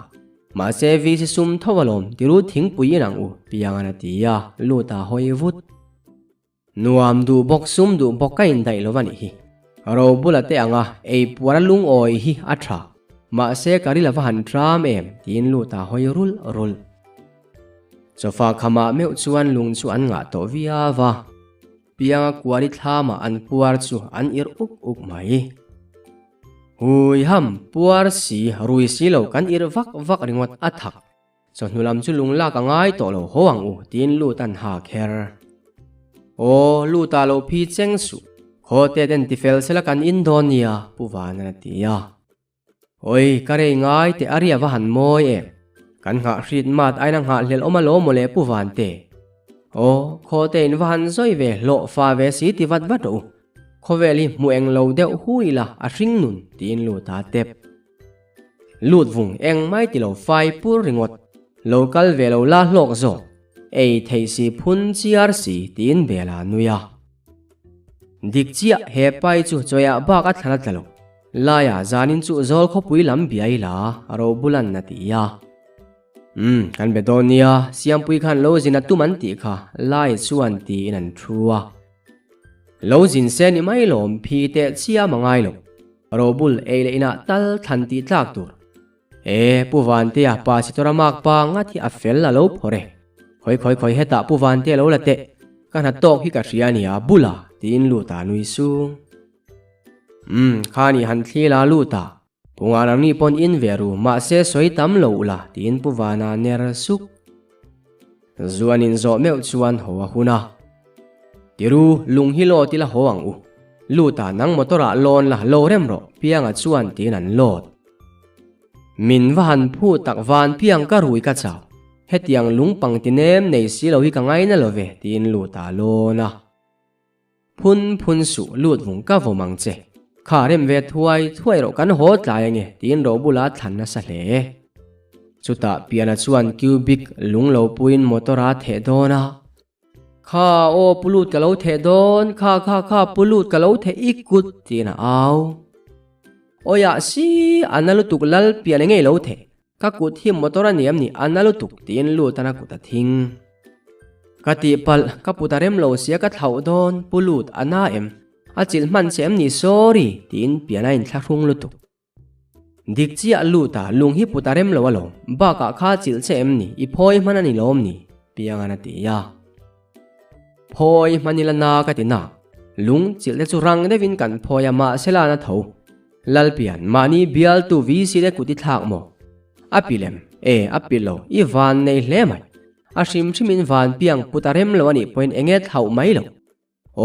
Mahse VC sum tho alawm tiru thingpui in ang u, piangan a ti a, lut a hawi vut. Nuam duh bawk sum duh bawk ka indaih lo a nih hi. Ro bula te anga ei puara lungawi hi a tha. Mahse ka ri lova han tram em tiin lut a hawi rulh rulh. Sofa khamah meuh chuan lung chu an ngah tawh viau a. Pianga kuari thlamah an puar chu an irh uk uk mai. Hui ham, puar si, rui si lo kan irh vak vak ringawt a thak. Chawhnu lam chu lung lak a ngai tawh lo haw ang u tiin lut an ha kher. Aw, lut ah lo phi cheng suh. Khaw te ten tifel sela kan in dawn nia, Pu Vanan a ti a. Oi, ka rei ngai teh a ria va han mawi em. Kan nghah hrit mat aina nghah hlel awm alawm mawle Pu Vante. Aw, khaw te in va han zawi ve hlawh fa ve si ti vat vat rawh u. Khawvel hi hmu eng lo deuh hui la a hring nun tiin lut a tep. Lut vung eng mai ti lo fai pur ringawt, lo kal ve lo la hlawk zawk, ei thei si phun chiar si tiin bel a nui a. Dik chiah he pai chu chawia bak a thlan a tla lo, laia zanin chu zawl khawpui lam biai la ro bulan a ti a. Umm kan be dawn nia, Siampui khan lo zin a tum an tih kha lai chuan tiin an thu a. Lo zin se ni mai lawm phi teh chiam a ngai lo. Robul ei leh inah tal thlan tih tlak tur. E, Pu Vantea pa Sitora mak pa ngat hi a fel a lo phawrh e. Khawi khawi khawi hetah Pu Vantea lo la teh. Ka hna tawk hi ka hria ania bula tiin lut a nui sung. Umm, khani han thli la lut a. Pu Ngarangni pawn in ve ru mahse sawi tam lo ula tiin Pu Vana ner suk. Zuan in zawh meuh chuan haw a hun a. Tiru, lung hi lawt ila haw ang u. Lut a nang motor ah lawn la lo rem rawh Pianga chuan tiin an lawt. Min va han phu tak van Piang ka rui ka chau. Hetiang lung pangti nem nei si lo hi ka ngaina lo ve tiin lut a lawn a. Phun phun suh lut vung ka vawm ang che. Kha rem ve thuai thuai rawh kan haw tlai ange tiin ro bula thlan nasa hle. Chutah Piana chuan cubic lung lo puiin motor a theh dawn a. Kha aw pu lut ka lo theh dawn, kha kha kha pu lut ka lo theh i kut tiin a au. Awiah si a na lutuk lal Piana ngei lo theh. Ka kut hi motor a ni em ni? A na lutuk tiin lut an a kut a thing. Ka tihpalh, ka put a rem lo sia ka thlauh dawn, pu lut a na em? A chilh hman che em ni? Sorry! tiin pian a inthlahrung lutuk. Dik chiah lut a, lung hi put a rem lo alawm, bakah kha chilh che em ni? I phawi hman a ni lawm ni? Piangan a ti a. Phawi hman ila na ka ti na. Lung chilh te chu rang deuhin kan phawi a mahse la na tho. Lalpian, mahni bialtu VC te kut i thlak maw? A pi lem, e a pi lo, i van nei hle mai. A hrim hrimin van piang put a rem lo a nih pawhin enge thlauh mai lo.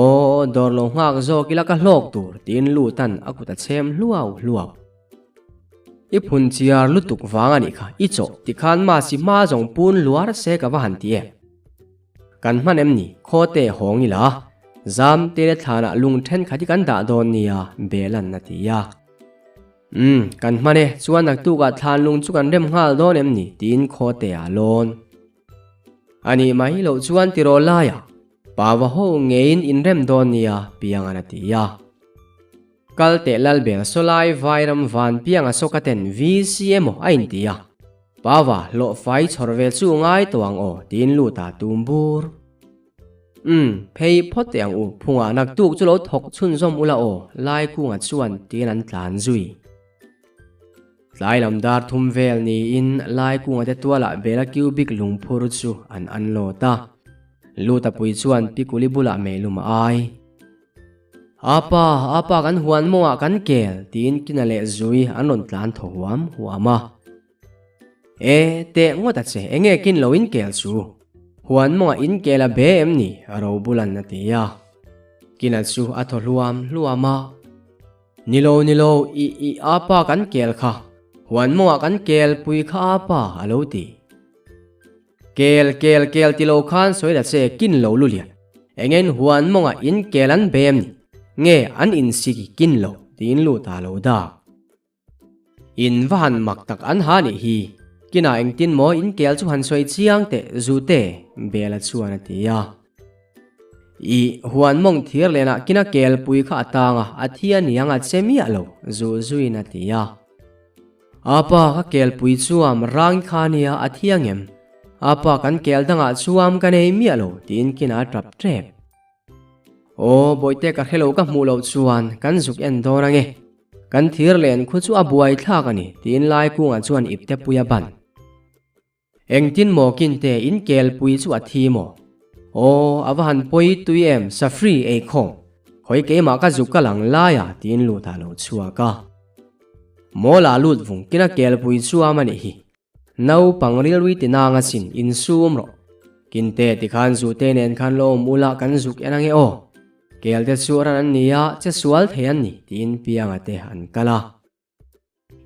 Aw, dawr lo nghak zawk ila ka hlawk tur, tiin Lutan a kut a chhem hluau hluau. I phun chiar lutuk vang a nih kha, i chawh tikhan mahsi hma zawng pun luar se ka va han ti em. Kan hman em ni? Khawte hawng ila, zam te le thlanah lung thenkhat hi kan dah dawn nia, Belan a ti a. Umm, kan hman e, chuan naktukah thlanlung chu kan rem nghal dawn em ni? tiin khawte a lawn. A nih mai loh chuan tiraw laiah pa va ho ngeiin inrem dawn nia Piangan a ti a. Kal teh Lalbel sawlai vairam van Pianga sawka ten VC emaw a inti a, pa va hlawh fai chhawr ve chu ngai tawh ang aw tiin lut a tum bur. Umm, phei phawt teh ang u, phungah naktuk chu lo thawk chhunzawm ula aw Laikunga chuan tiin an tlan zui. Tlai lam dar thum vel niin Laikunga te tualah Bela cubic lungphur chu an unload a. Luta pui chuan Pikuli bulah meilum a ai. Apa, apa kan huan mawngah kan kel tiin Kina leh Zui an rawn tlan thaw huam huam a. E, teh ngawt a che, enge kin lo in kel chu? Huan mawngah in kel a be em ni? Robulan a ti a. Kina chu a thaw hluam hluam a. Ni lo, ni lo, i, i apa kan kel kha, huan mawngah kan kel pui kha apa a lo ti. Kel, kel, kel ti lo khan sawi la che kin lo lu lian. Engein huan mawngah in kel an be em ni? Nge an insik i kin lo tiin lut a lo dak. In va han mak tak an ha nih hi. Kinah engtin maw in kel chu han sawi chiang teh Zute, Bela chuan a ti a. I huan mawng thir lenah kina kelpui kha a tang a, a thi a niang a che miah lo, zu zuiin a ti a. Apa, ka kelpui chuam rang kha nia a thi ang em? Apa, kan kel dangah chuam ka nei miah lo, tiin kina a tap tep. Aw, bawihte ka hre lo ka hmuh loh chuan kan zuk en dawn ange. Kan thir len khu chu a buai thlak a ni, tiin Laikunga chuan iptepui a ban. Engtin maw kinte in kelpui chu a thi maw? Aw, a va han pawi tui em, Safri ei khawm. Khawi keimah ka zuk ka lang lai a tiin lut ah lo chhuak a. Mawl ah lut vung kina kelpui chu am a nih hi. Naupang rilrui ti nang asin, insum rawh. Kinte tikhan zute nen khan lo awm ula kan zuk en ange aw. Kelte chu ran an ni a, che sual thei an ni tiin Pianga te an kal a.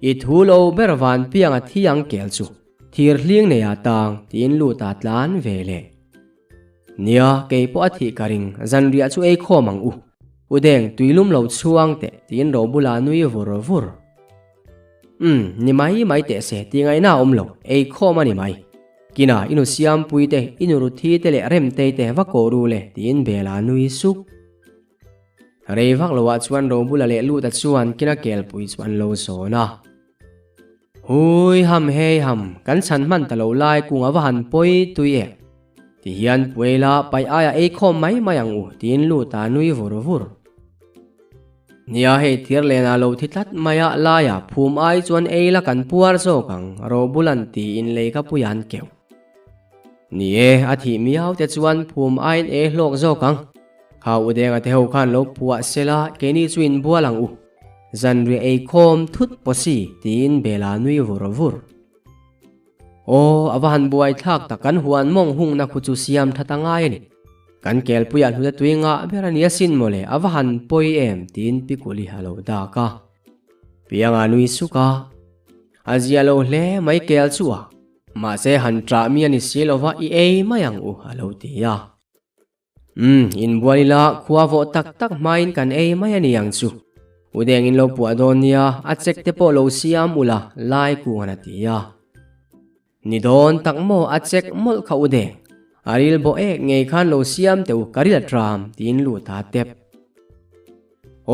I thu lo ber van piang a thi ang kel chu thir hling nei ah tang tiin lut ah tlan ve leh. Nia, kei pawh a thih ka ring, zanriah chu ei khawm ang u. U deng tuilum lo chhuang teh tiin ro bulah nui vur vur. Umm, ni mai mai teh se ti ngaihna a awm lo, ei khawm a ni mai. Kinah i nu Siampui te, i nu Ruthi te leh Remtei te va kawh ru le tiin Bela nui suk. Rei vak loah chuan Robula leh Luta chuan kina kelpui chu an lo zawn a. Hui ham hei ham, kan chhan hman ta lo lai kung a va han pawi tui e. Tihian Puela paih aia ei khawm mai mai ang u tiin Luta nui vur vur. Nia hei thir lenah lo thi tlat mai a laia phum ai chuan ei la kan puar zawk ang Robulan tiin lei ka pui an keuh. Ni e, a thih miau te chuan phum aiin ei hlawk zawk ang. Kha u Denga te ho khan lo phuah sela keini chu inbual ang u. Zanriah ei khawm thut pawh si tiin Bela nui vur vur. Aw, a va han buai thlak tak kan huan mawng hungna khu chu siam that a ngai a ni. Kan kelpuiah hnute tui ngah ber a ni asin mawle a va han pawi em tiin Pikuli a lo dak a. Pianga nui suk a, a zia lo hle mai kel chu a. Mahse han ṭah mi a ni si lova i ei mai ang u a lo ti a. Umm, inbual ila khua vawh tak tak hmain kan ei mai a ni ang chu. U deng in lo puah dawn nia, a chek te pawh lo siam ula, lai kung an a ti a. Ni dawn tak maw a chek mawlh kha u deng. A ril bawh ek ngei khan lo siam teh u, ka ril a tram, tiin lut a tep.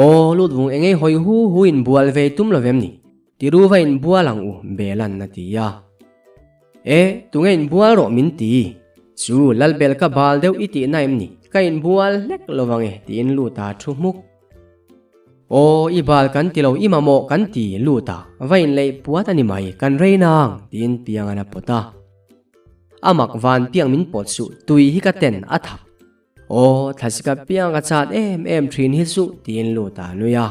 Aw, lut vung engei hawi hu hu inbual ve tum lo vem ni? Tiru va inbual ang u, Belan a ti a. E, tunge inbual rawh min ti? Chu, Lalbel ka bal deuh i tihna em ni? Ka inbual hlek lo vang e, tiin Luta thu hmuk. Aw, i bal kan ti lo, i mamawh kan ti, Luta, va inleih puat a ni mai, kan rei nang, tiin Piangan a pawt a. A mak van piang min pawt suh, tui hi ka ten a thak. Aw, thlasika piang ka chat em em thin hi chu, tiin Luta a nui a.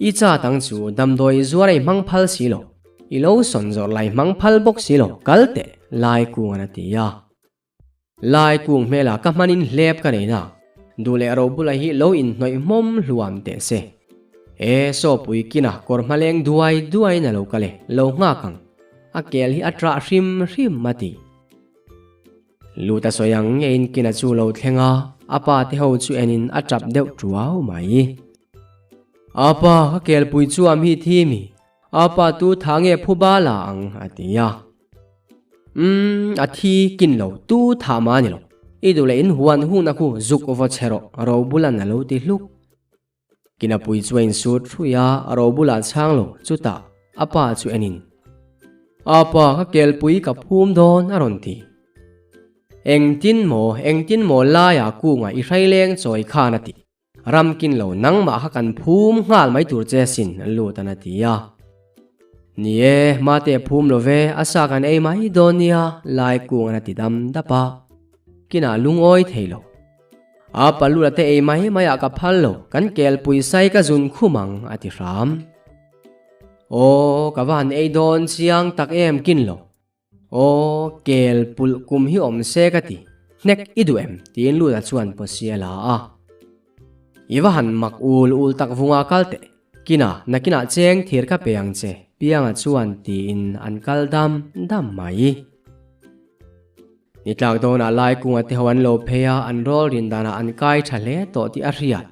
I chat ang chu damdawi zuar a i hmang phal si lo, i lo sawn zawrh lai hmang phal bawk si lo, kal teh, Lai Kunga'n a ti a. Lai Kung hmelah ka hmanin hlep ka nei na, duh leh ro bula hi lo inhnawih hmawm hluam teh se. E, saw pui kina kawr hmaleng duai duaiin a lo kal e, lo nghak ang, a kel hi a ṭah hrim hrim a ti. Lut a sawi ang ngeiin kina chu lo thleng a, a pa te ho chu enin a tap deuh tuau mai. Apa, ka kelpui chuam hi thi mi? Apa tu tha nge phuba la ang? a ti a. Umm, a thi kin lo, tu tha mah a ni lo. I duh leh in huan hungna khu zuk vaw che rawh, Robulan a lo ti hluk. Kinapui chu a insut hrui a, ro bulah chhang lo, chutah a pa chu enin, A pa, ka kelpui ka phum dawn a rawn ti. Engtin maw, engtin maw laia kunga i hraileng chawi khan a ti. Ram kin lo nangmah kha kan phum nghal mai tur che sin, Lutan a ti a. Ni e, mate phum lo ve, a sa kan ei mai dawn nia, lai kungan a ti dam dap a. Kinah lungawi thei lo. A palula te ei mai mai ah ka phal lo, kan kelpui sai ka zun khum ang, a ti hram. Aw, ka va han ei dawn chiang tak em kin lo. Aw, kel pulh kum hi awm se ka ti, hnek i duh em? tiin Luda chuan pawsi a la a. I va han mak ul ul tak vunga kal teh, kina nakinah cheng thir ka pe ang che, Pianga chuan tiin an kal dam dam mai. Ni tlak dawnah lai kunga te ho an lo phei a, an rawl rin danah an kai tha hle tawh tih a hriat.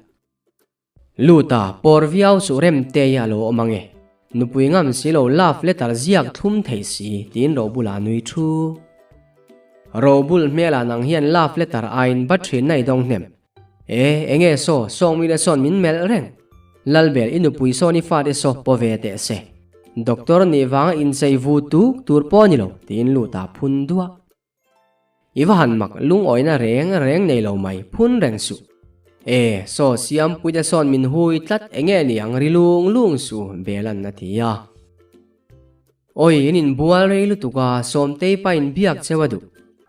Luta, pawr viau suh rem te hi a lo awm ang e. Nupui ngam si lo love letter ziak thlum thei si, tiin Robula nui thu. Robul hmelah nang hian love letter aiin ba thin na i dawng hnem. E, enge saw, sawngmile sawn min melh reng. Lalbel, i nupui sawn i fate saw paw ve teh se. Doctor nih vanga inchei vu tuk tur pawh a ni lo, tiin Luta phun duah. I va han mak lungawina reng reng nei lo mai, phun reng suh. E, saw Siampuite sawn min hui tlat enge niang ri lung lung suh, Belan a ti a. Awi, in inbual rei lutuk a, Sawmtei pa in biak cheu a duh.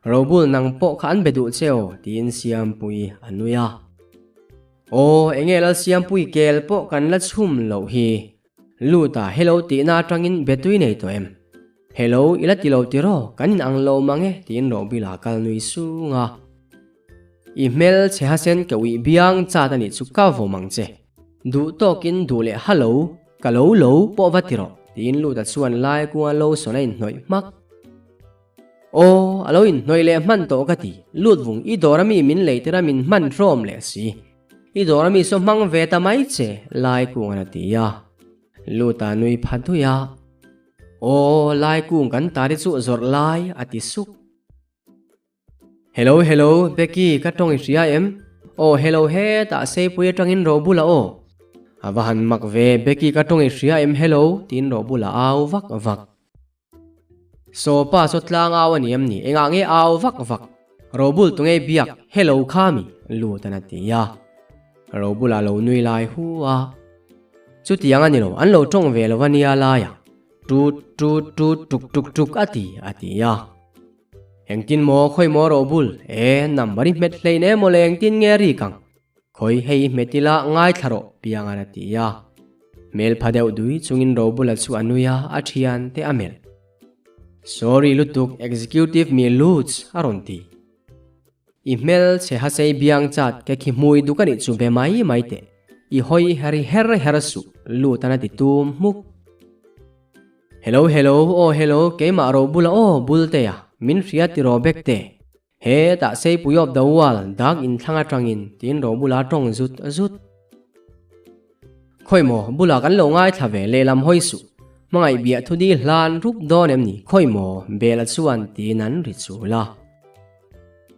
Robul nang pawh kha an be duh che aw, tiin Siampui a nui a. Aw, enge Lalsiampui kel pawh kan la chhum loh hi. Lut a, hello tihna atangin be tui nei tawh em? Hello, i la ti lo tiraw? Kan in ang lo mang e, tiin Robil a kal nui sung a. I hmel che hasen ke uih biang chat a nih chu ka vawm ang che. Duh tawkin duh leh hallo, ka lo lo pawh va ti rawh, tiin Luta chuan lai kunga lotion a inhnawih hmak. Aw, a lo inhnawih leh hman tawh ka ti, Lut vung i dawr ami min lei tir a min hman hrawm leh si. I dawr ami saw hmang ve ta mai che, lai kungan a ti a. Luta nui pha dui a. Aw, lai kung kan ta te chu zawrh lai, a ti suk. Hello hello Becky ka tawng i hria em? Aw hello hetah Seipui atangin Robula aw. A va han mak ve Becky ka tawng i hria em hello tiin Robula au vak vak. Saw pa saw tlang au a ni em ni engah nge au vak vak Robul tunge biak hello kha mi lut an a ti a. Robula lo nui lai hu a. Chutiang a ni lo an lo tawng ve lo a nia laiah tut tut tut tuk tuk tuk a ti a ti a. Engtin maw khawi maw rawh bul e number i hmet hlein em mawle engtin nge rik ang khawi hei i hmet ila ngaithla rawh piangan a ti a hmel pha deuh dui chungin Robula chu a nui a a thian te a melh Sorry lutuk executive mi Lutz a rawn ti I hmel che hasei biang chat ke khi hmui duk a nih chu be mai mai teh i hawi her her her suh Lut-an a ti tum hmuk. Hello hello aw hello keimah ro bula aw Bultea min hria tiraw Bekte hetah Seipui of the world dak inthlang atangin tiin ro bula tawng zut zut. Khawi maw bula kan lo ngaithla ve lehlam hawi suh hmangaih biah thu di hlan rup dawn em ni khawi maw Bela chuan tiin an ri chul a.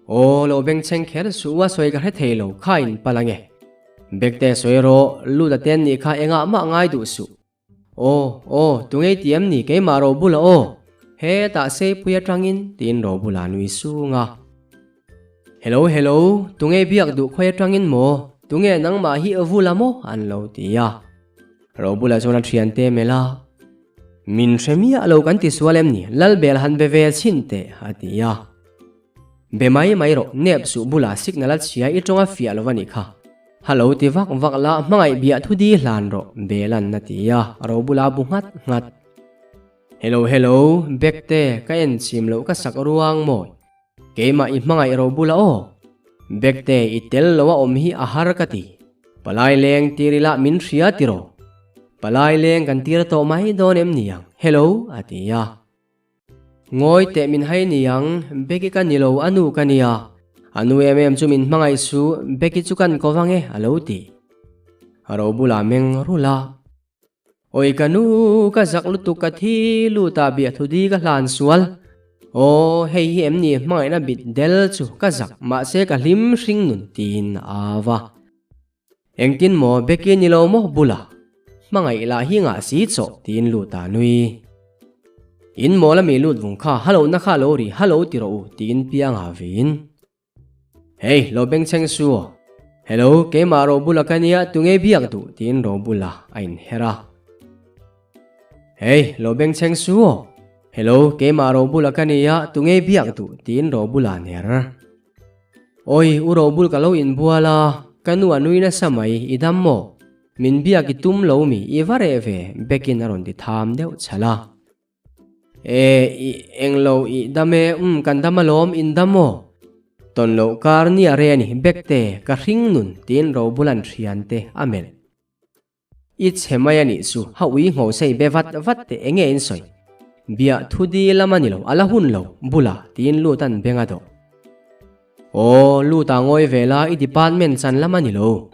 Aw lo bengchheng kher suh a sawi ka hre thei lo kha in pal ange Bekte sawi rawh lut a ten nih kha engah mah ngai duh suh. Aw, aw, tungei ti em ni keimah Robula aw? Hetah Seipui atangin tiin Robula nui sung a. Hello, hello, tungei biak duh khawi atangin maw? Tunge nangmah hi vula maw? an lo ti a. Robula chuan a thiante melh a, Min hre miah lo kan ti sual em ni? Lalbel han be ve chhin teh, a ti a. Be mai mai rawh, nep suh bulah signal a chhia i tawnga fiah lo a nih kha. Hallo ti vak vak la, hmangaih biah thu di hlan rawh, Belan a ti a, ro bula bu nghat nghat. Hello hello, Bekte, ka en chim loh ka sak ruang mawi. Keimah i hmangaih ro bula aw. Bekte, i tel lo a awm hi a har ka ti. Palai leng tir ila min hria tiraw. Palai leng kan tir tawh mai dawn em niang, hello a ti a. Ngawi teh min hai niang, Becky ka ni lo, a nu ka nia. A nu em em chu min hmangaih su, Becky chu kan ko vang e, a lo ti. Ro bulah meng rulh a. Awi ka nu, ka zak lutuk ka thi lut a biahthu di ka hlan sual. Aw, hei hi em ni hmangaihna bit del chu ka zak mahse ka hlim hring nun tiin a au a. Engtin maw Becky ni lo maw bula hmangaih lah hi ngah si chawh tiin lut a nui. In mawl ami lut vung kha hallo na kha lo ri hallo ti rawh u tiin piang a vin. Hey, lo bengchheng su aw. Hello, keimah Robula ka nia tunge biak duh tiin Robula a inher a. Hey, lo bengchheng su aw. Hello, keimah Robula ka nia tunge biak duh tiin Robula a ner. Awi, u Robul ka lo inbual a, ka nu a nui nasa mai, i dam maw? Min biak i tum lo mi, i va reh ve, Bekin a rawn ti tham deuh chhalh a. E, i englo i dam e, umm kan dam alawm, in dam maw? Tawn loh kar nia re a ni, Bekte, ka hring nun, tiin Robula'n thiante a melh. I chhe mai a nih chu, ha ui ngho sei be vat vat teh enge in sawi? Biah thu di lam a ni lo, a la hun lo, bula tiin lut an beng a dawh. Aw, lut ah ngawi ve la, i department chan lam a ni lo.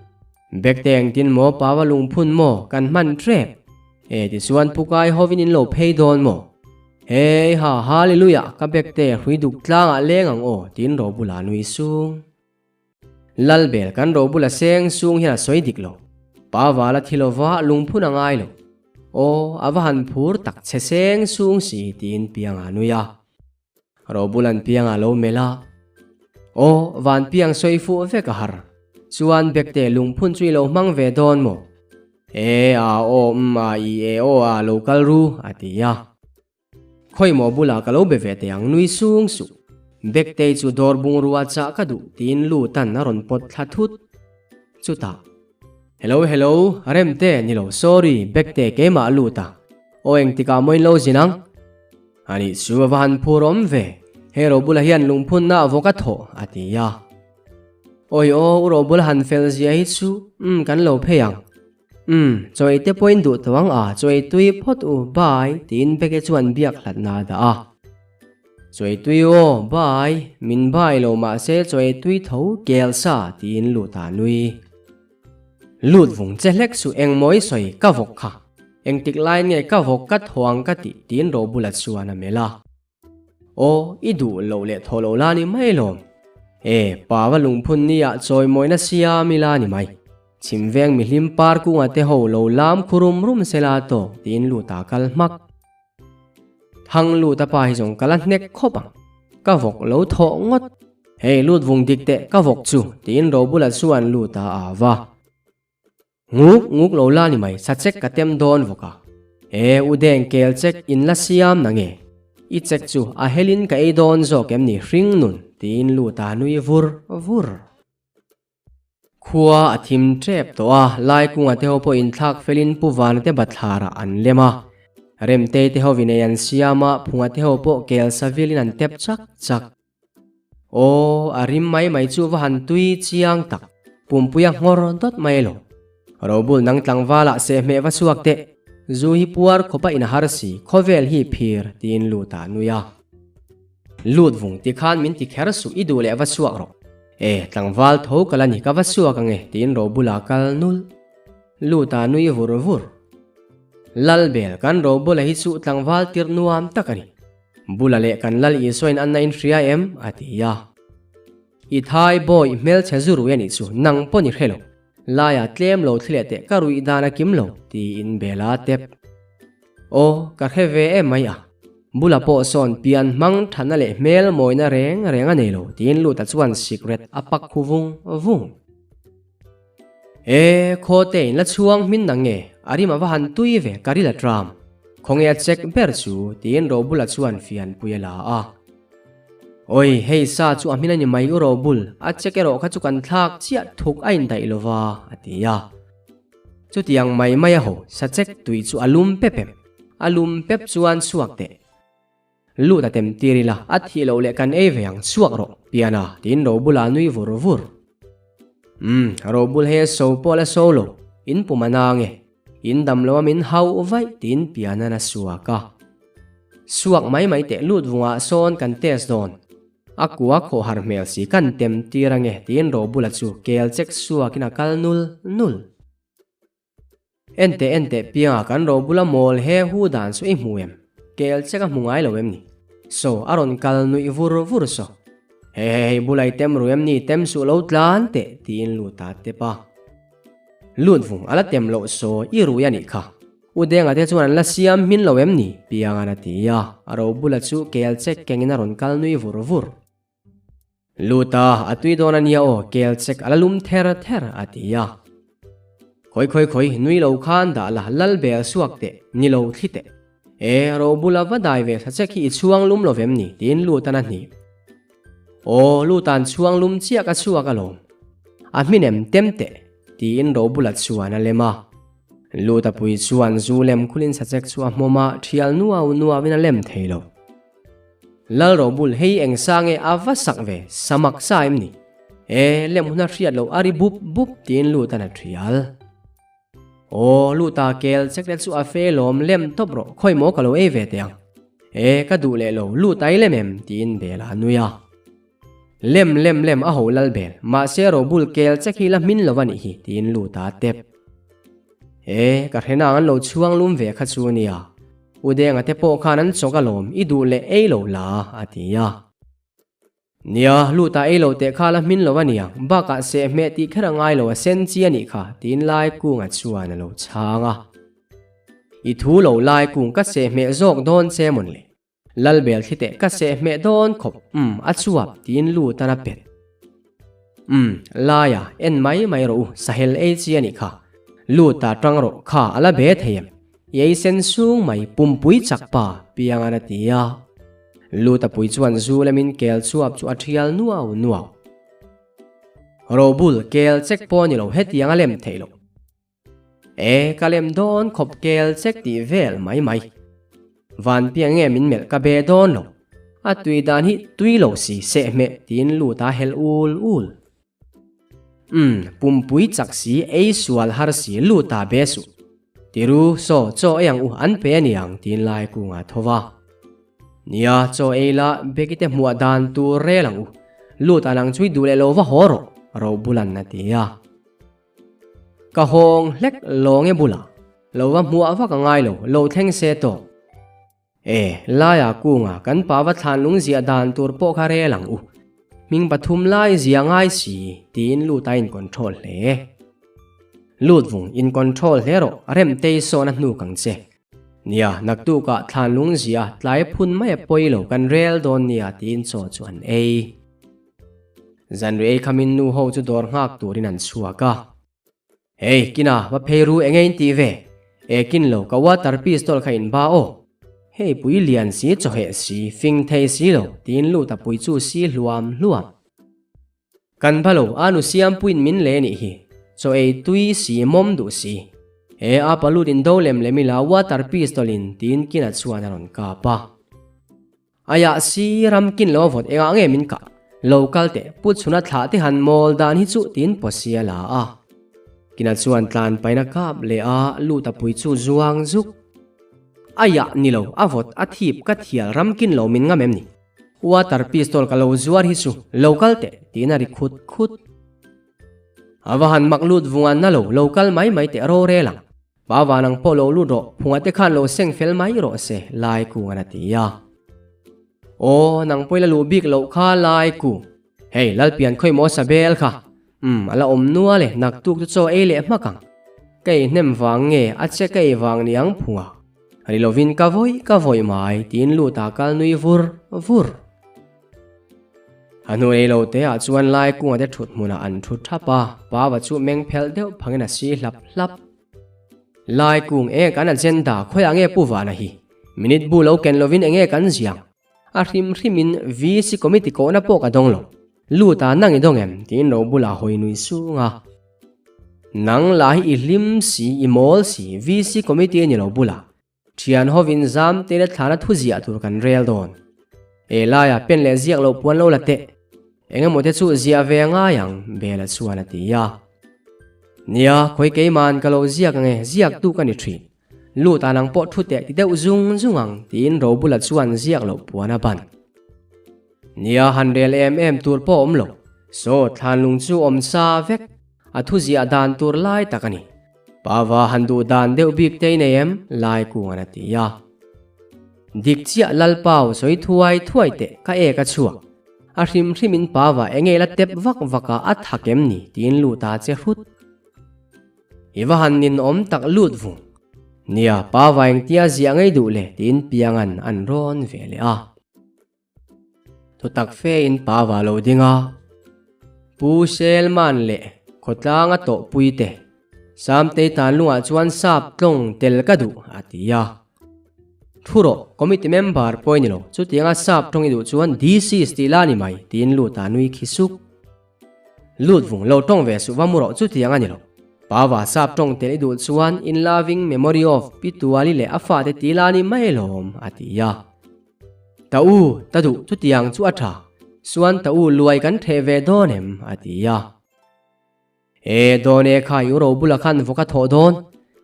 Bekte engtin maw, pawa lungphun maw, kan hman trep. E tichuan pukai hovin in lo phei dawn maw? Hei ha, hallelujah, ka bekte hrui duk tlangah leng ang aw, tiin Robula nui sung. Lalbel kan ro bula seng sung hian a sawi dik lo. Pa vala thi lova lungphun a ngai lo. Aw, a va han phur tak che seng sung si tiin piang a nui a. Ro bulan piang a lo melh a. Aw, van piang sawi fuh vek a har. Chuan Bekte lungphun chu i lo hmang ve dawn maw? E a aw um a i e aw a lo kal ru a ti a. Khawimaw bulah ka lo be ve teh ang nui sung suh. Bektei chu dawr bungrua chah ka duh tiin Lutan a rawn pawt thla thut. Chutah, Hello hello, Remte ni lo sorry Bekte keimah Lut a. Aw engtikah maw in lo zin ang? Anih chu a va han phur awm ve, hei ro bulah hian lungphunna a vawk a thawh a ti a. Awi aw u ro bula han fel zia hi chu umm kan lo phei ang. Umm, chaw ei te pawhin duh tawh ang a, chaw ei tui phawt u, bye, tiin Beke chuan biak hlatna a dah a. Chaw ei tui aw, bye, min bye lo mahse chaw ei tui tho kel sa, tiin lut a nui. Lut vung che hlek suh engmaw i sawi ka vawk kha, engtik laiin nge ka vawk ka thaw ang ka tih, tiin Robula chuan a melh a. Aw, i duh loh leh thaw lo la ni mai lawm. E, pa va lungphun ni ah chawimawina siam ila ni mai. Chhim veng mihlim par kunga te ho lo lam khu rum rum se la tawk tiin lut ah kal hmak. Thang lut a pa hi zawng ka la hnek khawp ang. Ka vawk lo thawh ngawt. Hei lut vung dik teh ka vawk chu tiin Robula chuan lut ah a va. Nguk nguk lo la ni mai, sa chek ka tem dawn vawk a. E, u deng kel chek in la siam na nge? I chek chu a helin ka ei dawn zawk em ni hring nun? tiin lut a nui vur vur. Khua a thim tep tawh a, Laikunga te ho pawh inthlak felin Pu Vana te bathlarah an lem a. Remtei te hovin ei an siam a, Phunga te ho pawh kel sa vilin an tep chak chak. Aw, a rim mai mai chu va han tui chiang tak, pumpuia nghawr dawt mai lo. Robul nang tlangvalah sehhmeh va chhuak teh, zu hi puar khawpa in a har si, khawvel hi phir tiin lut ah nui a. Lut vung ti khan min ti kher suh i duh leh va chhuak rawh. E, tlangval tho ka la ni ka va chhuak ange tiin Robula kal nul. Lut ah nui vur vur. Lalbel kan Robula hi chu tlangval tirh nuam tak a ni. Bula leh kan Lal Isuain an na in hria em? a ti a. I thai bawi hmelchhe zu rui a nih chu, nang pawn i hre lo. Laia tlem lo thli leh teh ka ruih dan a kim lo, tiin Bela tep. Aw, ka hre ve em mai a. Bula pawh sawn pian hmang thana leh hmel mawina reng reng a nei lo, tiin Luta chuan sikret a pak khu vung vung. E, khawte in la chhuang hmin nang nge, a rim a va han tui ve ka ril a tram. Khawnge a check ber chu tiin Robula chuan fianpui a la a. Oi, hei sa chu a hmin a ni mai u Robul, a check erawh kha chu kan thlak chiah thuk a indaih lo va, a ti a. Chutiang mai mai a ho, sa check tui chu a lum pep em? A lum pep chuan chhuak teh. Lut a tem tir ila, a thih loh leh kan ei ve ang, chhuak rawh, Piana, tiin Robula nui vur vur. Umm, Robul hei a so pawh la so lo, in pum a na nge, in dam lo a min hauh vaih, tiin Piana'n a suak a. Suak mai mai teh lut vungah sawn kan test dawn, a kua khawh har hmel si kan tem tir ange, tiin Robula chu kel chek suakin a kal nul nul. Enteh enteh pianga kan ro bula mawl he hu dan chu i hmu em? Kel che ka hmu ngai lo em ni? Saw a rawn kal nuih vur vur saw. Hei hei hei bula i tem ru em ni? Tem suh lo tlan teh tiin lut a tep a. Lut vung a la tem loh saw i rui a nih kha. U Denga te chuan an la siam hmin lo em ni? Pianga'n a ti a, a ro bula chu kel chek kengin a rawn kal nui vur vur. Lut a, a tui dawn a nia aw, kel chek a la lum ther ther a ti a. Khawi khawi khawi, nui lo khan dah la, lal bel suak teh, ni lo thli teh. E, ro bula va dai ve thla chek hi i chhuang lum lo vem ni? Tiin Lutan a hnih. Aw, Lutan chhuang lum chiah ka chhuak alawm. A hminem tem teh, tiin ro bula chuan a lem a. Luta pui chuan zu lem khulin sachek chu a hmawm a, thial nuau nuauin a lem thei lo. Lal Robul hei eng sa nge a va sak ve, samak sa em ni? E, lem hun a hriat loh a ri bup bup tiin Lutan a thial. Aw, Luta kel chek te chu a fe lawm lem tawp rawh, khawi maw ka lo ei ve teh ang. E, ka duh leh lo, Lut ai lem em? tiin Bela a nui a. Lem lem lem a ho lal bel, mahse Robul kel chek hi la hmin lo a nih hi, tiin Luta a tep. E, ka hre nang an lo chhuang lum ve kha chu nia. U Denga te pawh khan an chawk alawm, i duh leh ei lo la, a ti a. Nia, Luta ei lo teh kha la hmin lo a nia, bakah sehhmeh tih kher a ngai lo a sen chi a nih kha, tiin Laikunga chuan a lo chhang a. I thu lo Laikung ka sehhmeh zawk dawn che mawn le. Lalbel thli teh ka seh hmeh dawn khawp, umm a chuap tiin lut an a pet. Umm, laia en mai mai rawh u, sahel ei chi a nih kha. Lut ta tang rawh, kha a la be thei em? I ei sen sung mai, pumpui chak pa, piang an a ti a. Lut a pui chuan zu lemin kel chuap chu a thial nuau nuau. Robul, kel chek pawh a ni lo, hetiang a lem theih loh. E, ka lem dawn khawp kel chek tih vel mai mai. Van piang nge min melh ka be dawn lo. A tui dan hi tui lo si sehhmeh tiin lut a hel ul ul. Umm, pumpui chak si ei sual har si lut a be suh. Tiru, saw, chaw ei ang u an pe a niang tiin lai kungah tho va. Nia, chaw ei la, Becky te hmuah dan tur rel ang u. Lut an ang chui duh leh lo va haw rawh, Robulan a ti a. Ka hawng hlek lawng e bulah, lo va hmuah vak a ngai lo, lo thleng se tawh. E, laia kunga kan pa va thlan lung ziah dan tur pawh kha rel ang u. Hming pathum lai zia ngai si, tiin lut a in control hle. Lut vung, in control hle rawh, Remtei sawn a hnuk ang che. Nia, naktukah thlan lung ziah tlai phun mai a pawi lo kan rel dawn nia, tiin chaw chu an ei. Zanri ei khamin nu ho chu dawr nghak turin an chhuak a. Hey, kina, va phei ru enge in tih ve? E kin lo, ka water pistol kha in ba aw. Hei pui lian si chawheh si, fing thei si lo, tiin lut a pui chu si hluam hluam. Kan ba lo, a nu siampuiin min le nih hi. Chaw ei tui si, mawm duh si. He a pa lut in do lem lem ila water pistol in, tiin kina chuan a rawn kap a. Aiah si ram kin lo a vawt engah nge min kah? Lo kal teh, pu chhuna thlah te han mawl dan hi chu tiin pawsi a la a. Kina chuan tlan pain a kap leh a, lut a pui chu zuang zuk. Aiah ni lo, a vawt a thip ka thial ram kin lo min ngam em ni? Water pistol ka lo zuar hi chu, lo kal teh tiin a ri khut khut. A va han mak lut vunga na lo, lo kal mai mai teh rorel ang. Pa van ang pawh lo lut rawh, phunga te khan lo seng fel mai rawh se, Lai Kung an a ti a. Aw, nang pawh i la luh bik loh kha, Lai Kung. Hei, Lalpian khawi maw sa bel kha? Umm, a la awm nual e, naktuk chu chaw ei leh hmak ang. Ka ei hnem vang nge, a che ka ei vang ni ang phunga. Ri lovin ka vawi ka vawi mai, tiin lut a kal nui vur vur. A hnu ei lo te ah chuan Lai Kunga te thut hmunah an thu thap a, Pava chu meng phelh deuh phangin a si hlap hlap. Lai kung enge kan agenda khawiah nge pu vana hi? Minute bu lo ken lovin enge kan ziang? A hrim hrimin VC committee kohna pawh ka dawng lo. Lut a nang i dawng em? tiin ro bulah hawi nui sung a. Nang lah hi i hlim si, i mawl si, VC committee a ni lo bulah. Thian hovin zam te leh thlana thu ziah tur kan rel dawn. E laia pen leh ziak loh puan lo la teh. Engemaw te chu ziah ve a ngai ang, Bela chuan a ti a. Nia, khawi keiman ka lo ziak ange, ziak tu ka ni thin. Lut a nang pawh thu teh ti deuh zung zung ang, tiin Robula chuan ziak loh puan a ban. Nia, han rel em em tur pawh awm lo. Saw, thlanlung chu awm sa vek. A thu ziah dan tur lai tak a ni. Pava han duh dan deuh bik te i nei em? Laikunga'n a ti a. Dik chiah Lalpau sawi thuai thuai teh ka ek a chhuak. A hrim hrimin Pava enge la tep vak vak a a thak em ni tiin lut a che hrut. I va han ninawm tak lut vung. Nia, Pava engtia ziah ngei duh le tiin Pianga'n an rawn ve leh a. Thutak fe in Pava lo ding a, Pu Selman leh khawtlang a tawhpui te, Samtei tan lungah chuan sap tlawng tel ka duh a ti a. Thu rawh, committee member pawh i ni lo, chutianga sap tawng i duh chuan DCs tih la ni mai tiin lut a nui khi suk. Lut vung lo tawng ve suh va mu rawh chutiang a ni lo. Pava sap tawng tel i duh chuan in loving memory of Pi Tuali leh a fate ti la ni mai lawm a ti a. Ta u, ta duh chutiang chu a tha. Suan ta u luai kan theh ve dawn em a ti a. E dawn e kha i uro bula khan vawk a thawh dawn.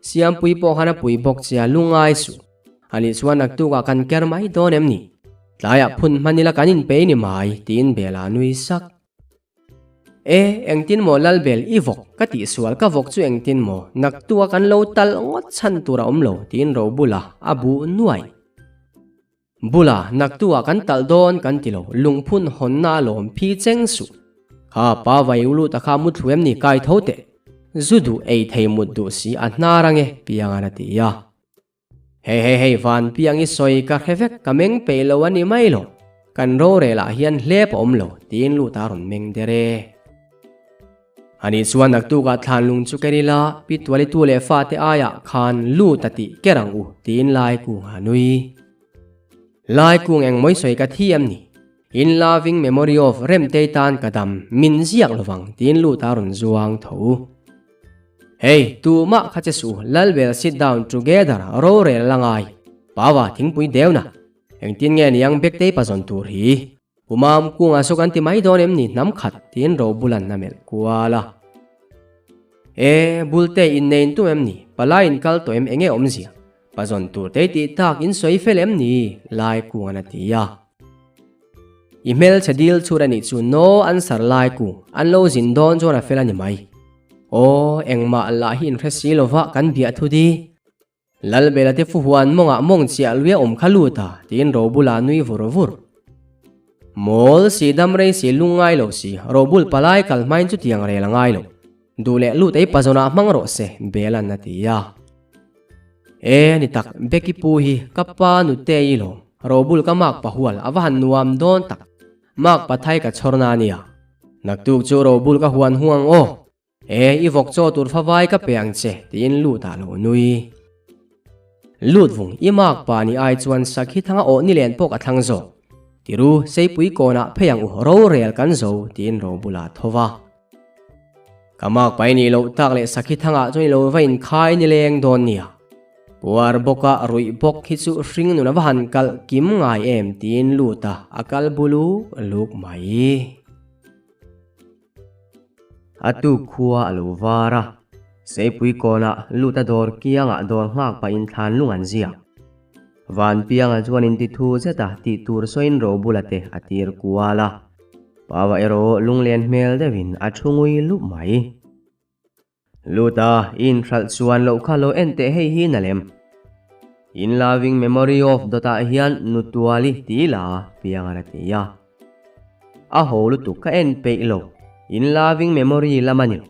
Siampui pawh khan a pui bawk che a lungai suh. Ani chuan naktukah kan ker mai dawn em ni? Tlaiah phun hman ila kan inpei ni mai, tiin Bela a nui sak. E, engtin maw Lalbel, i vawk, ka tihsual ka vawk chu engtin maw? Naktuka kan lo talh ngawt chhan tur a awm lo, tiin Robula a buh nuai. Bula, naktuah kan talh dawn kan ti lo, lungphun hawnna a lawm phi cheng suh. Kha pa vai u lut a kha mu thlu em ni kai tho teh. Zu duh ei thei mut duh si a hnar ange, Piangan a ti a. Hei hei hei van Piang i sawi ka hre vek ka meng peih lo a ni mai lo, kan rorel ah hian hlep a awm lo, tiin lut a rawn meng der e. Ani chuan naktukah thlanlung chu ker ila, Pi Tualitu leh fate aiah khan lut a tih ker ang u, tiin Laikung a nui. Laikung engmawi sawi ka thi em ni? In loving memory of Remtei tan ka dam, min ziak lovang, tiin lut a rawn zuang tho. Hey, tumah kha che suh, Lalbel sit down together, rorel la ngai. Pawa thingpui deuna. Engtin nge niang Bektei pazawn tur hi? Umam kungah saw kan ti mai dawn em ni hnam khat tiin ro bulan a melh kual a. E, bulte innein tum em ni, palai in kal tawh em enge awmzia, pazawn tur te tih tak in sawi fel em ni lai kungan a ti a. I hmelchhe dil chhut a nih chu no answer lai kung an lo zin dawn chuan a fel a ni mai. Aw, engmah lah hi in hre si lova kan biah thu di. Lalbela te fuhuan mawngah mawng chiah lui a awm kha lut a, tiin Robula nui vur vur. Mawl si dam rei si lung ngai lo si, Robul palai kal hmain chutiang rel a ngai lo. Duh leh lut ei pazawnah hmang rawh se, Bela'n a ti a. E, ni tak, Becky pu hi ka pa nute i lawm, Robul ka mak pahual a va han nuam dawn tak, mak pathai ka chhawr na nia. Naktuk chu Robul ka huan hung ang aw. E, i vawk chaw tur favai ka pe ang che, tiin lut ah lo nui. Lut vung, i mak pa ni ai chuan sakhi thanga awh ni len pawh ka thlang zawk. Tiru, seipui kawnah phei ang u, rorel kan zo, tiin ro bulah tho va. Ka mak pa i nih loh tak leh sakhi thangah chuan i lo va inkhai ni leng dawn nia. Puar bawka ruih bawk hi chu hring nun a va han kalh kim ngai em, tiin lut a a kal bulu luk mai. A tuk khua a lo var a, Seipui kawnah lut a dawr kiangah dawr nghak pahin thlan lung an ziak. Vanpianga chuan inti thu zet a tih tur sawiin Robula te a tir kual a, Paua erawh lunglen hmel deuhin a thu ngui lup mai. Lut a, i inhralh chuan loh kha lo en teh hei hi na lem. In loving memory of dawtah hian Nutuali ti la piang a ti a. A ho lutuk ka en peih lo, in loving memory lam a ni lo.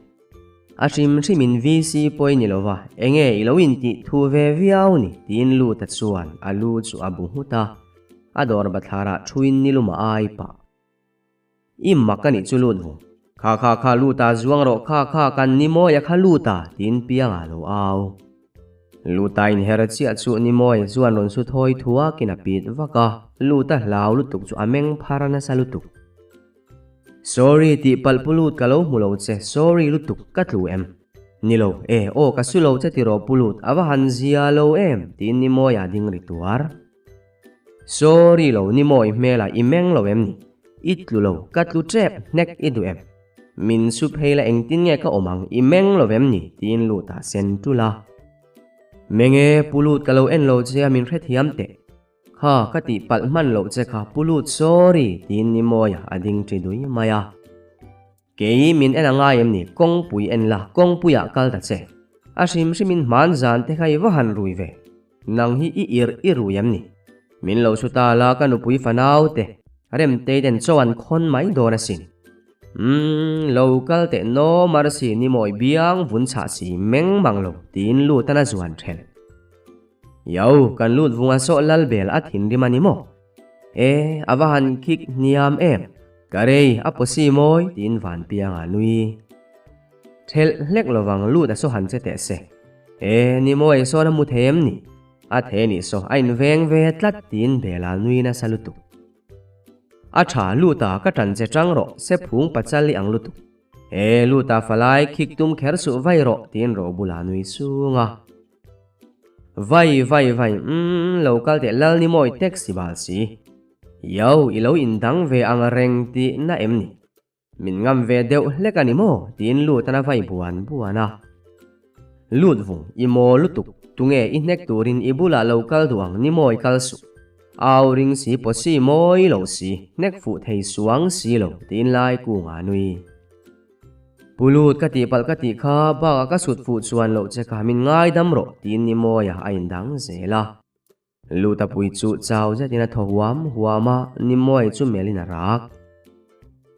A hrim hrim in VC pawh i ni lo va, enge i lo intih thu ve viau ni tiin Luta chuan a lu chu a bu nghut a, a dawr bathlarah thuin nilum a ai pah. I mak a nih chu lut vung. Kha kha kha lut a zuang rawh kha kha kan ni mawi a kha lut a tiin piang ah lo au. Lut a inher chiah chu ni mawi chuan rawn su thawi thuak in a pit vak a, lut a hlau lutuk chu a meng phar nasa lutuk. Sorry tih palh pu lut ka lo hmu lo che sorry lutuk ka tlu em. Ni lo e aw ka su lo che tiraw pu lut a va han zia lo em tiin ni mawi a ding ri tuar. Sorry lo ni maw i hmelah i meng lo em ni? I tlu lo, ka tlu tep hnek i duh em? Min su phei la engtin nge ka awm ang i meng lo em ni? Tiin lut ah sen tul a. Meng e, pu lut ka lo en lo che a min hrethiam teh. Kha, ka tih palh hman loh che kha pu lut sorry tiin ni mawi a ding ṭi dui mai a. Kei min en a ngai em ni? Kawngpui en la, kawngpuiah kal ta che. A hrim hrimin hman zan te kha i va han rui ve. Nang hi i irh i rui em ni? Min lo su ta la ka nupui fanau te, Remtei ten chaw an khawn mai dawn asin. Umm, lo kal teh naw Marcy ni mawi biang vun chhah si meng mang lo tiin lut an a zuan thelh. Yo, kan lut vunga sawh Lalbel a thinrim a ni maw? E, a va han khik hniam em! Ka rei, a pawsi mawi tiin Vanpianga nui. Thelh hlek lovang lut a saw han che teh se. E, ni mawi sawn a mu thei em ni? A thei nih saw a inveng ve tlat tiin Bela nui nasa lutuk. A tha lut a, ka tan che tang rawh, se phung pachal i ang lutuk. E, lut a falai khik tum kher suh vai rawh tiin ro bulah nui sung a. Vai vai vai umm lo kal teh lal ni mawi taxi bal si. Yo, i lo indang ve ang reng tih na em ni? Min ngam ve deuh hlek a ni maw? tiin lut an a vai buan buan a. Lut vung, i maw lutuk, tunge i hnek turin i bulah lo kal duh ang ni mawi kal suh. Au ring si pawsi mawi lo si, hnek fuh thei suang si lo, tiin lai kungah a nui. Pu Lut ka tihpalh ka tih kha bakah ka sut fuh chuan loh che kha min ngaidam rawh, tiin ni mawia a indang zel a. Luta pui chu chau zetin a thaw huam huam a, ni mawi chu melhin a rak.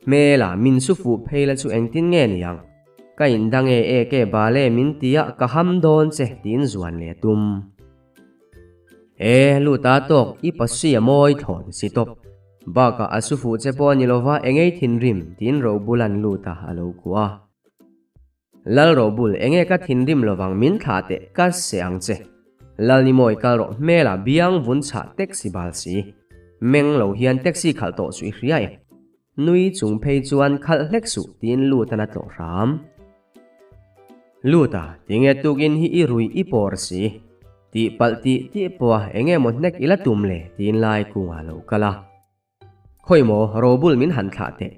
Hmela min su fuh phei la chu engtin nge ni ang? Ka indang e e ke bale min ti a, ka ham dawn che, tiin zuan leh a tum. E, Luta tawk, i pasi a mawi thlawn si tawp. Bakah a su fuh che pawh a ni lova, engei thinrim, tiin Robulan Luta a lo kuah a. Lal Robul, enge ka thinrim lovang min thlah teh, ka seh ang che. Lal ni mawi kal rawh, hmela biang vun chhah taxi bal si. Meng lo hian taxi khalh tawh chu i hria em? Nui chung phei chuan khalh hlek suh tiin Lutan a tlawh hram. Luta, tinge tukin hi i rui i pawr si? Tih palh tih tih pawha enge maw hnek i la tum le tiin lai kungah lo kal a. Khawi maw Robul min han thlah teh.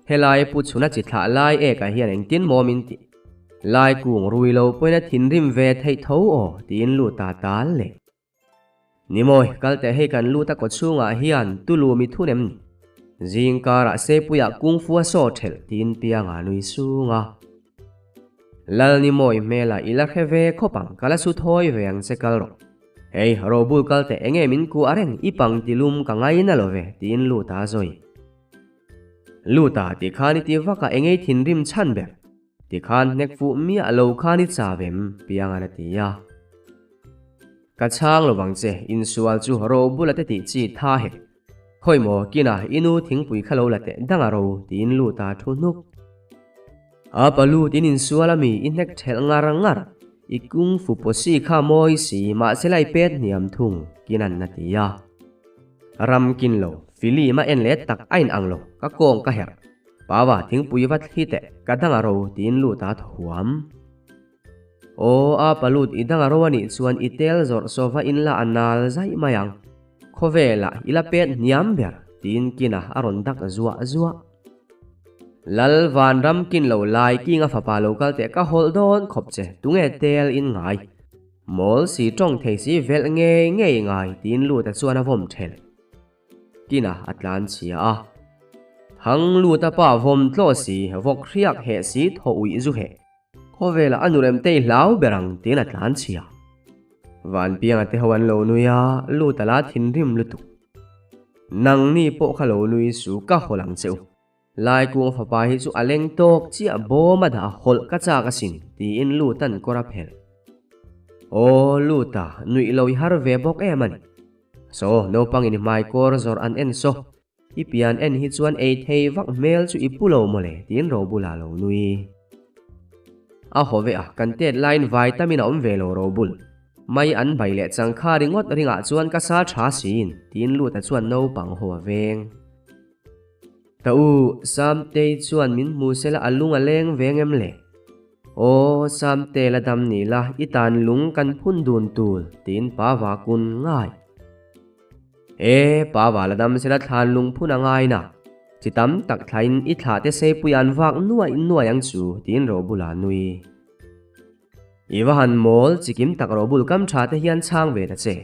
Helai pu chhuna chi thlah lai ekah hian engtin maw min tih? Lai kung rui lo pawhin a thinrim ve theih tho aw tiin Luta tal leh. Ni mawi, kal teh hei kan lut a kaw chhungah hian tulu mi thun em ni? Zing karah Seipuiah kungfu a saw thelh tiin Pianga nui sung a. Lal ni mawi hmelah i la hre ve khawp ang, ka la su thawi ve ang che kal rawh. Hei, Robul kal teh enge min kuah reng, i pang ti lum ka ngaina lo ve tiin lut a zawi. Lut a ti khan i ti vak a engei thinrim chhan ber. Tikhan hnek fuh miah lo khan i chau em? Piangan a ti a. Ka chhang lo vang che, insual chu ro bula te tih chi tha hek. Khawi maw, kinah i nu thingpui kha lo la teh dang a ro, tiin lut a thu hnuk. A pa lut in insual a mi i hnek thelh ngar ngar, i kung fu pawsi kha mawi si, mahse la i pet hniam thung, kinan a ti a. Ram kin lo, film a en leh tak a in ang lo, ka kawng ka herh. Pawa thingpui va thli teh, ka dang a ro tiin lut a thaw huam. Aw, a pa lut i dang a ro a nih chuan i tel zawrh saw va in la a nal zaih mai ang. Khawvelah i la pet hniam ber tiin kinah a rawn dak zuah zuah. Lal Vanram kin lo lai kinga fapa lo kal teh ka hawlh dawn khawp che, tunge tel in ngai? Mawl si tawng thei si velh ngei ngei ngai tiin lut a chuan a vawm thelh. Tina a tlan chhia a. Thang lut a pa vawm tlaw si, vawk hriak heh si thaw uih zu heh. Khawvelah a nurem tei hlau ber ang tiin a tlan chhia. Vanpianga te ho an lo nui a, lut a la thinrim lutuk. Nangni pawh kha lo nui su ka hawlh ang che u. Laikung fapa hi chu a leng tawk chiah bawm a dah hawlh ka chak asin tiin Lutan kawr a phelh. Aw Luta, nuih lo i har ve bawk em a ni. Saw, naupang in hmai kawr zawrh an en saw. I pian en hi chuan ei thei vak hmel chu i pu lo mawle tiin Robula a lo nui. A haw ve a, kan tet laiin vaitamin a awm ve lo Robul. Mai an bai leh chang kha ringawt ringah chuan ka sa tha siin tiin Luta chuan naupang haw a veng. Ta u, Samtei chuan min hmu sela a lung a leng ve ngem le? Aw, Samte la dam ni la, i tan lung kan phun dun tul, tiin pa va kun ngai. E, pa va la dam sela thlan lung phun a ngai na. Chi tam tak thlain i thlah te seipui an vak nuaih nuaih ang chu, tiin Robula nui. I va han mawl chikim tak rawh bul kam tha te hian chhang ve ta che.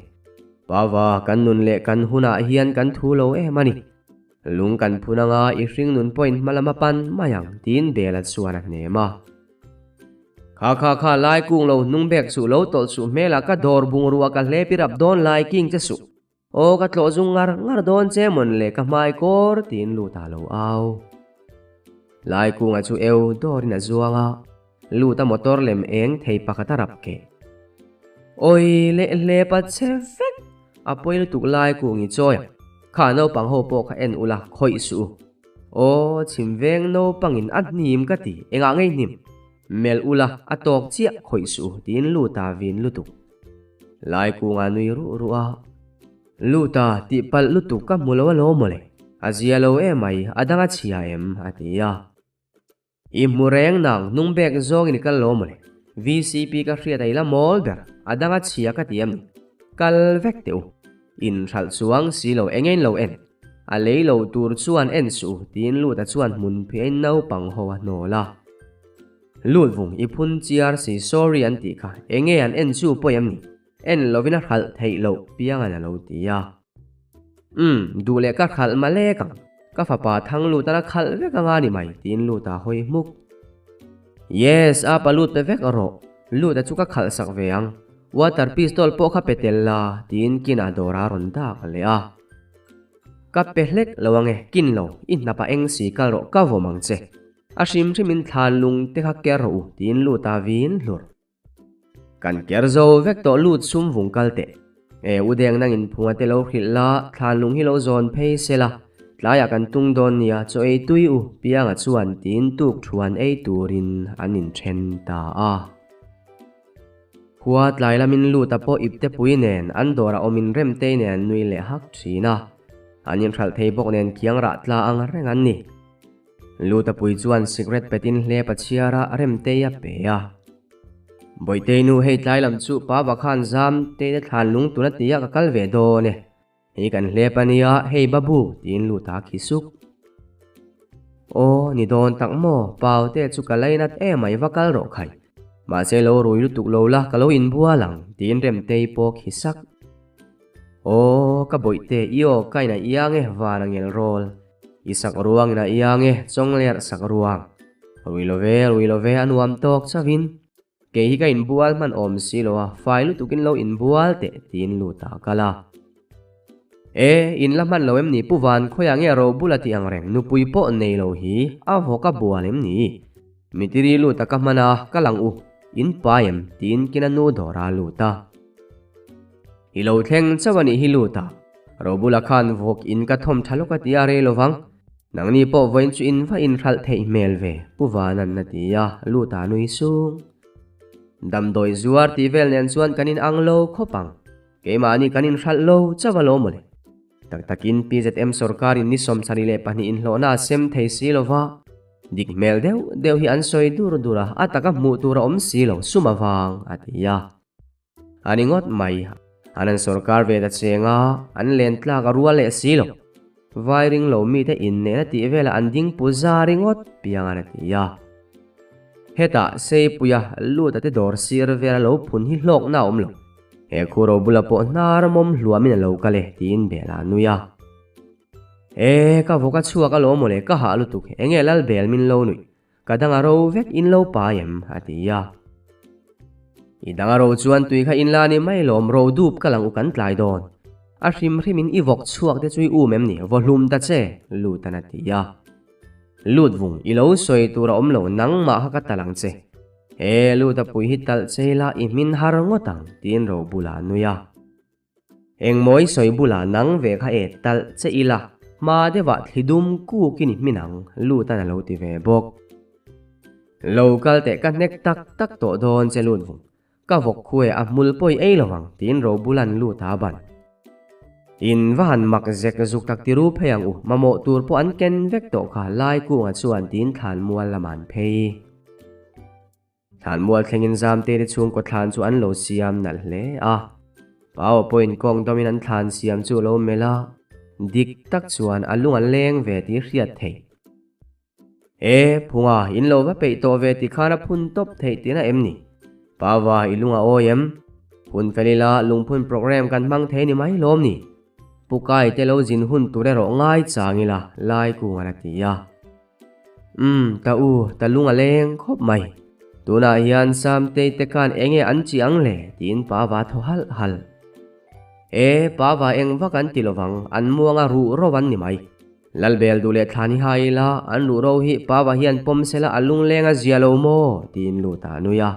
Pava, kan nun leh kan hunah hian kan thu lo em a ni. Lung kan phun anga i hring nun pawhin hma lam a pan mai ang, tiin Bela chuan a hnem a. Kha kha kha lai kung lo hnung bek suh lo tawlh suh hmel ah ka dawr bungrua ka hlep i rap dawn lai king che suh. Aw ka tlawh zung ngar ngar dawn che mawn le ka hmai kawr tiin lut ah lo au. Lai kunga chu eu dawrin a zuang a, lut a motor lem eng thei pakhat a rap keh. Awi leh hlep a che vek! A pawi lutuk lai kung i chawi ang. Kha naupang ho pawh kha en ula khawih suh u. Aw chhim veng naupangin a hnim ka ti, engah ngei hnim? Melh ula a tawk chiah khawih suh u tiin Luta vin lutuk. Lai kunga nui ruh ruh a. Luta tih palh lutuk ka hmu lo alawm mawle, a zia lo emai, a dang a chhia em? a ti a. I hmu reng nang, hnung bek zawngin i kal lo mawle. VCP ka hriat a i la mawl ber, a dang a chhia ka ti em ni? Kal vek teh u. In hralh chuang si lo eng in lo en. A lei lo tur chuan en suh u tiin Luta chuan hmun phiain naupang ho a hnawl a. Lut vung i phun chiar si sorry an tih kha enge an en chu pawi em ni? En lovin a hralh theih loh piangan a lo ti a. Umm, duh leh ka hralh ma lek ang. Ka fapa thang lut a la khalh vek anga ni mai tiin Luta hawi hmuk. Yes, a pa lut pe vek rawh. Luta chu ka khalh sak ve ang. Water pistol pawh kha pe tel la tiin kinah dawr a rawn dak leh a. Ka pe hlek lo ange, kin lo, i hnap a eng si kal rawh ka vawm ang che. A hrim hrimin thlan lung te kha ker rawh u tiin Luta vin hlur. Kan ker zo vek tawh lut sum vung kal teh. E u deng nangin phunga te lo hrilh la, thlan lung hi lo zawn phei se la, tlaiah kan tung dawn nia chaw ei tui u Pianga chuan tiin tuk thuan ei turin an inthen ta a. Khua tlai lamin Luta pawh ipte pui nen an dawrah awmin Remtei nen an nui leh hak thin a. An inhralh thei bawk nen khiang rah tla ang reng an ni. Luta pui chuan sikret petin hlep a chhiar a, Remtei a pe a. Bawihtei nu hei tlai lam chu pa va khan zam te te thlan lung tun a ti a ka kal ve dawn e. Hei kan hlep a nia, hei babu tiin Luta a khi suk. Aw, ni dawn tak maw, pau te chu ka lainat emai va kal rawh khai. Mahse lo rui lutuk lo la ka lo inbual ang tiin Remtei pawh khi sak. Aw, ka bawihte i aw ka in a iang e van a ngel rawl. I sak ruang in a iang e, chawnglerh sak ruang. Rui lo ve, rui lo ve a nuam tawk chauhin. Kei hi ka inbual hman awm si lo a, fai lutukin lo inbual teh tiin lut ah kal a. E, in la hman lo em ni Pu Van khawiah nge ro bula tih ang reng nupui pawh nei lo hi a vawk a bual em ni? Mitiri lut a ka hman a, ka lang u, in pai em tiin kina nu dawr a lut a. I lo thleng chauh a nih hi lut a, ro bula khan vawk in ka thawm tha lawk a ti a rei lovang. Nangni pawh vawiin chu in va inhralh theih hmel ve, Pu Vanan a ti a, lut a nui sung. Damdawi zuar tih vel nen chuan kan in ang lo khawp ang. Keimahni kan inhralh lo chauh a lo mawle. Tak takin PZM sorkarin ni 22 inhlawhna a sem thei si lo va, dik hmel deuh deuh hi an sawi dur dur a, a taka hmuh tur a awm si lo, sum avang, a ti a. A ni ngawt mai, an an sorkar ve ta cheng a, an len tlak a rual leh si lo. Vai ring lo mite innehna tih velah an ding pu za ringawt piang a ti a. Hetah Seipuia lut a te dawr sir vel a lo phun hi hlawkna a awm lo. He khu ro bula pawh hnar mawm hluamin a lo kal e tiin Bela a nui a. E, ka vawk a chhuak alawm mawle ka hah lutuk, enge lal bel min lo nuih? Ka dang a ro vek in lo pai em? a ti a. I dang a ro chuan tui kha in la ni mai lawm ro dup ka lang u kan tlai dawn. A hrim hrim in i vawk chhuak te chu i um em ni? Vaw hlum ta che, Lutan a ti a. Lut vung, i lo sawi tur a awm lo, nangmah kha ka talh ang che. He Luta pui hi talh che ila i hmin har ngawt ang, tiin ro bulah a nui a. Engmaw i sawi bulah nang ve kha e talh che ila, hma deuhah thli dum kukin i hmin ang, Lutan a lo ti ve bawk. Lo kal teh ka hnek tak tak tawh dawn che Lut vung, ka vawk khu e a hmul pawh i ei lo ang, tiin Robulan Lut a ban. In va han mak zek zuk tak ti ru phei ang u, mamawh tur pawh an ken vek tawh kha Laikunga chuan tiin thlanmual lamah an phei. Thlanmual thlengin Zamte te chhungkaw thlan chu an lo siam nalh hle a. Pau pawhin kawng dawmin an thlan siam chu a lo melh a, dik tak chuan a lung a leng ve tih hriat theih. E, Phunga, in lo va peih tawh ve ti khan a phun tawp theih tihna em ni? Paua, i lung a awi em? Phun fel ila lungphun program kan hmang thei ni mai lawm ni? Pu Kai te lo zin hun tur erawh ngai chang ila, Laikungan a ti a. Umm, ta u, ta lung a leng khawp mai. Tunah hian Samtei te khan enge an chi ang le? tiin Pava thaw halh halh. E, Pava eng vak an ti lovang, an muanga ruh ro an ni mai. Lalbel duh leh thlan hi hai ila, an ruh ro hi Pava hian pawm sela a lungleng a zia lo maw? tiin Luta a nui a.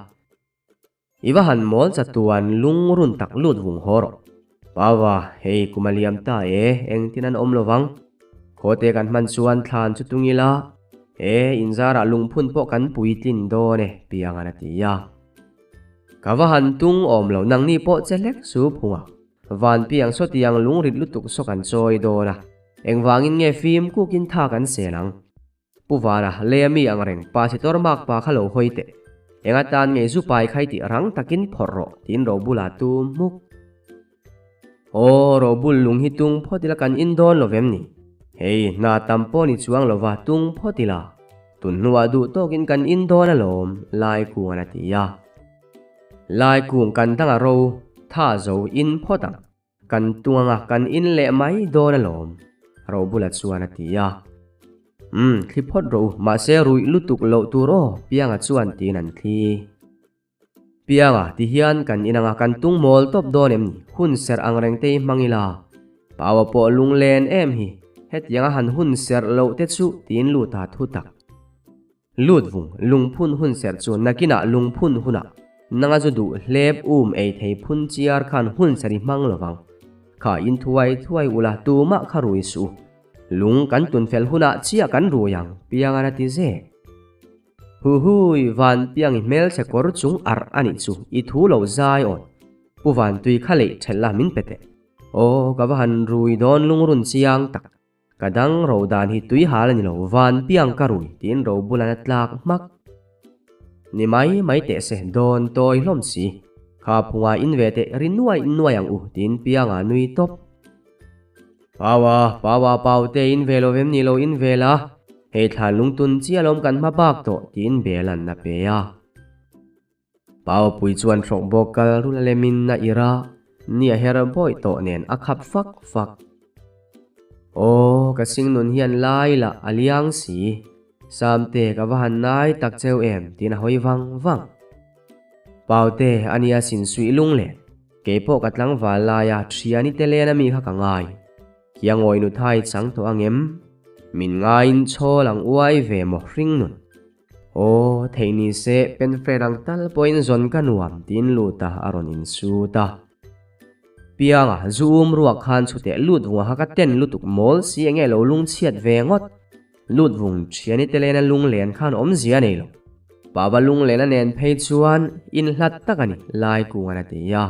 I va han mawl chatuan lungrun tak lut vung haw rawh. Pava, hei kum a liam ta e, engtin an awm lovang. Khawte kan hman chuan thlan chu tung ila, e, inzarah lungphun pawh kan puitlin dawn e, Piangan a ti a. Ka va han tung awm lo, nangni pawh che hlek su phunga. Van piang sawtiang lungrit lutuk saw kan chawi dawn a, engvangin nge fim kukin tha kan sel ang? Pu Vana, lei a mi ang reng, pa Sitor mak pa kha lo hawi teh. Eng atan nge zu pai khai tih rang takin phawrh rawh, tiin Robula tum hmuk. Aw, Robul lung hi tung phawt ila kan in dawn lo vem ni? Hei, hna tam pawh ni chuang lova tung phawt ila. Tun hnuah duh tawkin kan in dawn alawm, Laikungan a ti a. Laikung kan dang a ro, tha zo in phawt ang. Kan tung anga kan in leh mai dawn alawm, Robula chuan a ti a. Umm, thli phawt rawh u, mahse ruih lutuk loh tur aw, Pianga chuan tiin an thli. Pianga, ti hian kan in anga kan tung mawl tawp dawn em ni? Hun serh ang reng te hi hmang ila. Paua pawh lunglen em hi, hetianga han hun serh loh te chu tiin lut a thu tak. Lut vung, lungphun hun serh chu nakinah lungphun hunah nanga zu duh hlep um ei thei phun chiar khan hun serh i hmang lovang. Kha in thuai thuai ula tumah kha rui suh u. Lung kan tun fel hunah chiah kan rui ang, Piangan a ti zek. Huhui, van piang i hmelchhe kawr chung arh a nih chu, i thu lo zai awn. Pu Vantui kha leih ṭhelh la min pe teh. Aw, ka va han rui dawn lungrun chiang tak. Ka dang ro dan hi tui hal a ni lo, van piang ka rui tiin ro bulan a tlak hmak. Ni mai mai teh se, dawn tawi hlawm si. Kha phunga in ve teh ri nuai nuai ang u tiin pianga nui tawp. Paua, paua pau te in ve lo vem ni lo in ve la, hei thlan lungtun chiah lawm kan hma bak tawh tiin bel an a pe a. Paupui chuan hrawk bawk kal rul a lemin a ir a, ni a her bawih tawh nen a khap fak fak. Aw, ka singnun hian lai lah a liang si, Samte ka va han nai tak cheu em tiin a hawi vang vang. Paute a nia sin suih lung leh keipawh ka tlangval laia thiani te len ami kha ka ngai. Kiangawi nu thai chang tawh angem? Min ngaiin chhawl ang uai ve maw hring nun. Aw, theih ni se penfriend ang tal pawhin zawn ka nuam tiin Luta a rawn insut a. Pianga, zu um ruak khan chhuteh lut vunga kha ka ten lutuk mawl si enge lo lungchhiat ve ngawt. Lut vung thiani te lena lunglen khan awmzia a nei lo. Pava lunglena nen phei chuan inhlat tak a ni, Laikungan a ti a.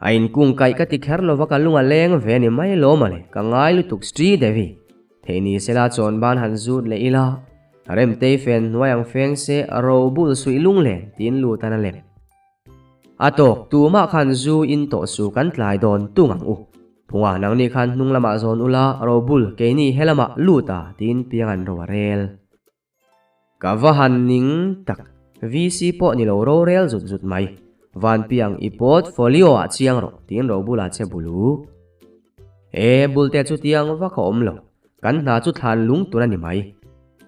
A inkung kaih ka ti kher lova ka lung a leng ve ni mai lo mawle, ka ngai lutuk Sri Devi. Theih ni sela chawn ban han zut leh ila, Remtei fen hnuai ang feng se ro bul suih lung len tiin lut an a lem. A tawk, tumah khan zu in tawh su kan tlai dawn tung ang u. Phunga nangni khan hnung lamah zawn ula ro bul keini helamah lut a tiin piang an ro a rel. Ka va han ning tak, VC pawh ni lo rorel zut zut mai. Vanpiang i pawt folio ah chiang rawh tiin ro bulah che bul u. E, bulte chu tiang vak a awm lo, kan hna chu thlan lung tur a ni mai.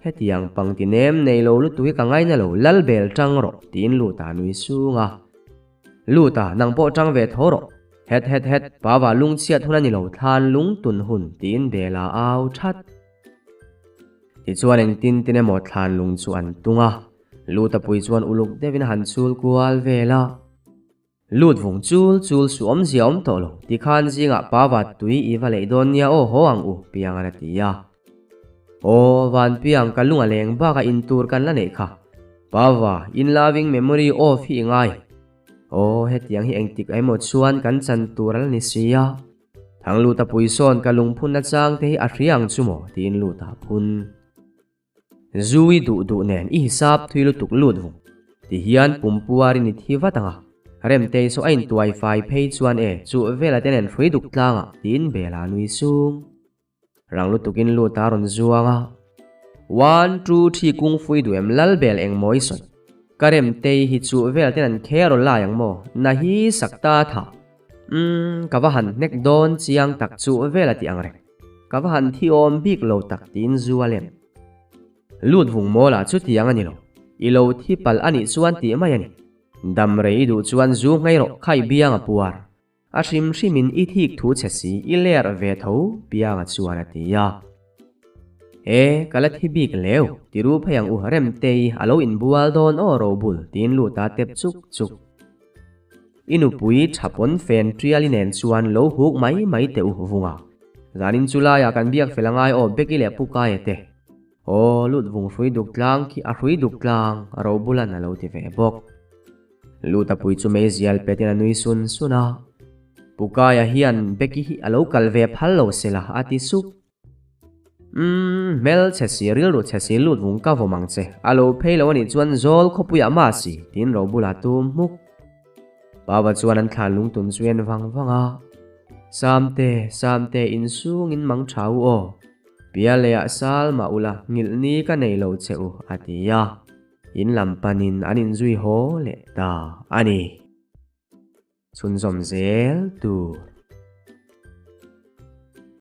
Hetiang pangti nem nei lo lutuk hi ka ngaina lo, lal bel tang rawh tiin Luta nui sung a. Luta, nang pawh tang ve tho rawh. Het het het, Pava lungchhiat hun a ni lo, thlan lung tun hun tiin Bela au that. Tichuan engtin tin emaw thlan lung chu an tung a, Lutapui chuan uluk deuhin a han chul kual vel a. Lut vung chul chul su awmzia awm tawh lo, tikhan zingah pa vat tui i va leih dawn nia aw haw ang u, Piangan a ti a. Aw, Vanpiang ka lung a leng bakah in tur kan la neih kha. Pava, in loving memory off hi i ngai. Aw, hetiang hi engtik emaw chuan kan chan tur a la ni si a. Thang Luta pui sawn ka lungphun na chang te hi a hria ang chu maw tiin Luta phun. Zui duh duh nen i hisap thui lutuk lut vung ti hian pumpuarin i thi vat ang a, Remtei saw a intuai fai phei chuan e chuh vela te nen hrui duk tlangah tiin Bela nui sung. Rang lutukin Luta a rawn zuang a. One, two, three kung fui duh em lal bel eng maw i sawi. Ka Remtei hi chuh vel ten an kher aw lai ang maw? Na hi sak ta tha. Umm, ka va han hnek dawn chiang tak chuh vel a ti ang reng. Ka va han thi awm bik lo tak tiin zu a lem. Lut vung mawl ah chutiang a ni lo. I lo thi palh a nih chuan tih mai a ni. Dam rei i duh chuan zu nghei rawh kha i biang a puar. A hrim hrimin i thik thu che si i ler ve tho Pianga chuan a ti a. E, ka la thi bik leu, ti ru phei ang u Remtei a lo inbual dawn aw Robul tiin lut a tep chuk chuk. I nupui tha pawn fen tial i nen chuan lo huk mai mai teh u Vunga. Zanin chu laiah kan biak fel angai aw Becky leh Pu Kaia te. Aw lut vung hrui duk tlang khi a hrui duk tlang Robulan a lo ti ve bawk. Lut a pui chu meizial petin a nui sun sun a. Pu Kaia hian Becky hi a lo kal ve phal lo sela a ti sup. Umm, hmel chhe si, rilru chhe si lut vung ka vawm ang che. A lo phei lo anih chuan zawl khawpuiah mah si, tiin ro bulah tum hmuk. Pava chuan an thlan lungtun chu en vang vang a. Samte, Samte, insungin mang tha u aw. Pialehah sal mah ula, nghilh ni ka nei lo che u, a ti a. In lam panin an inzui haw leh ta a ni. Chhunzawm zel tur.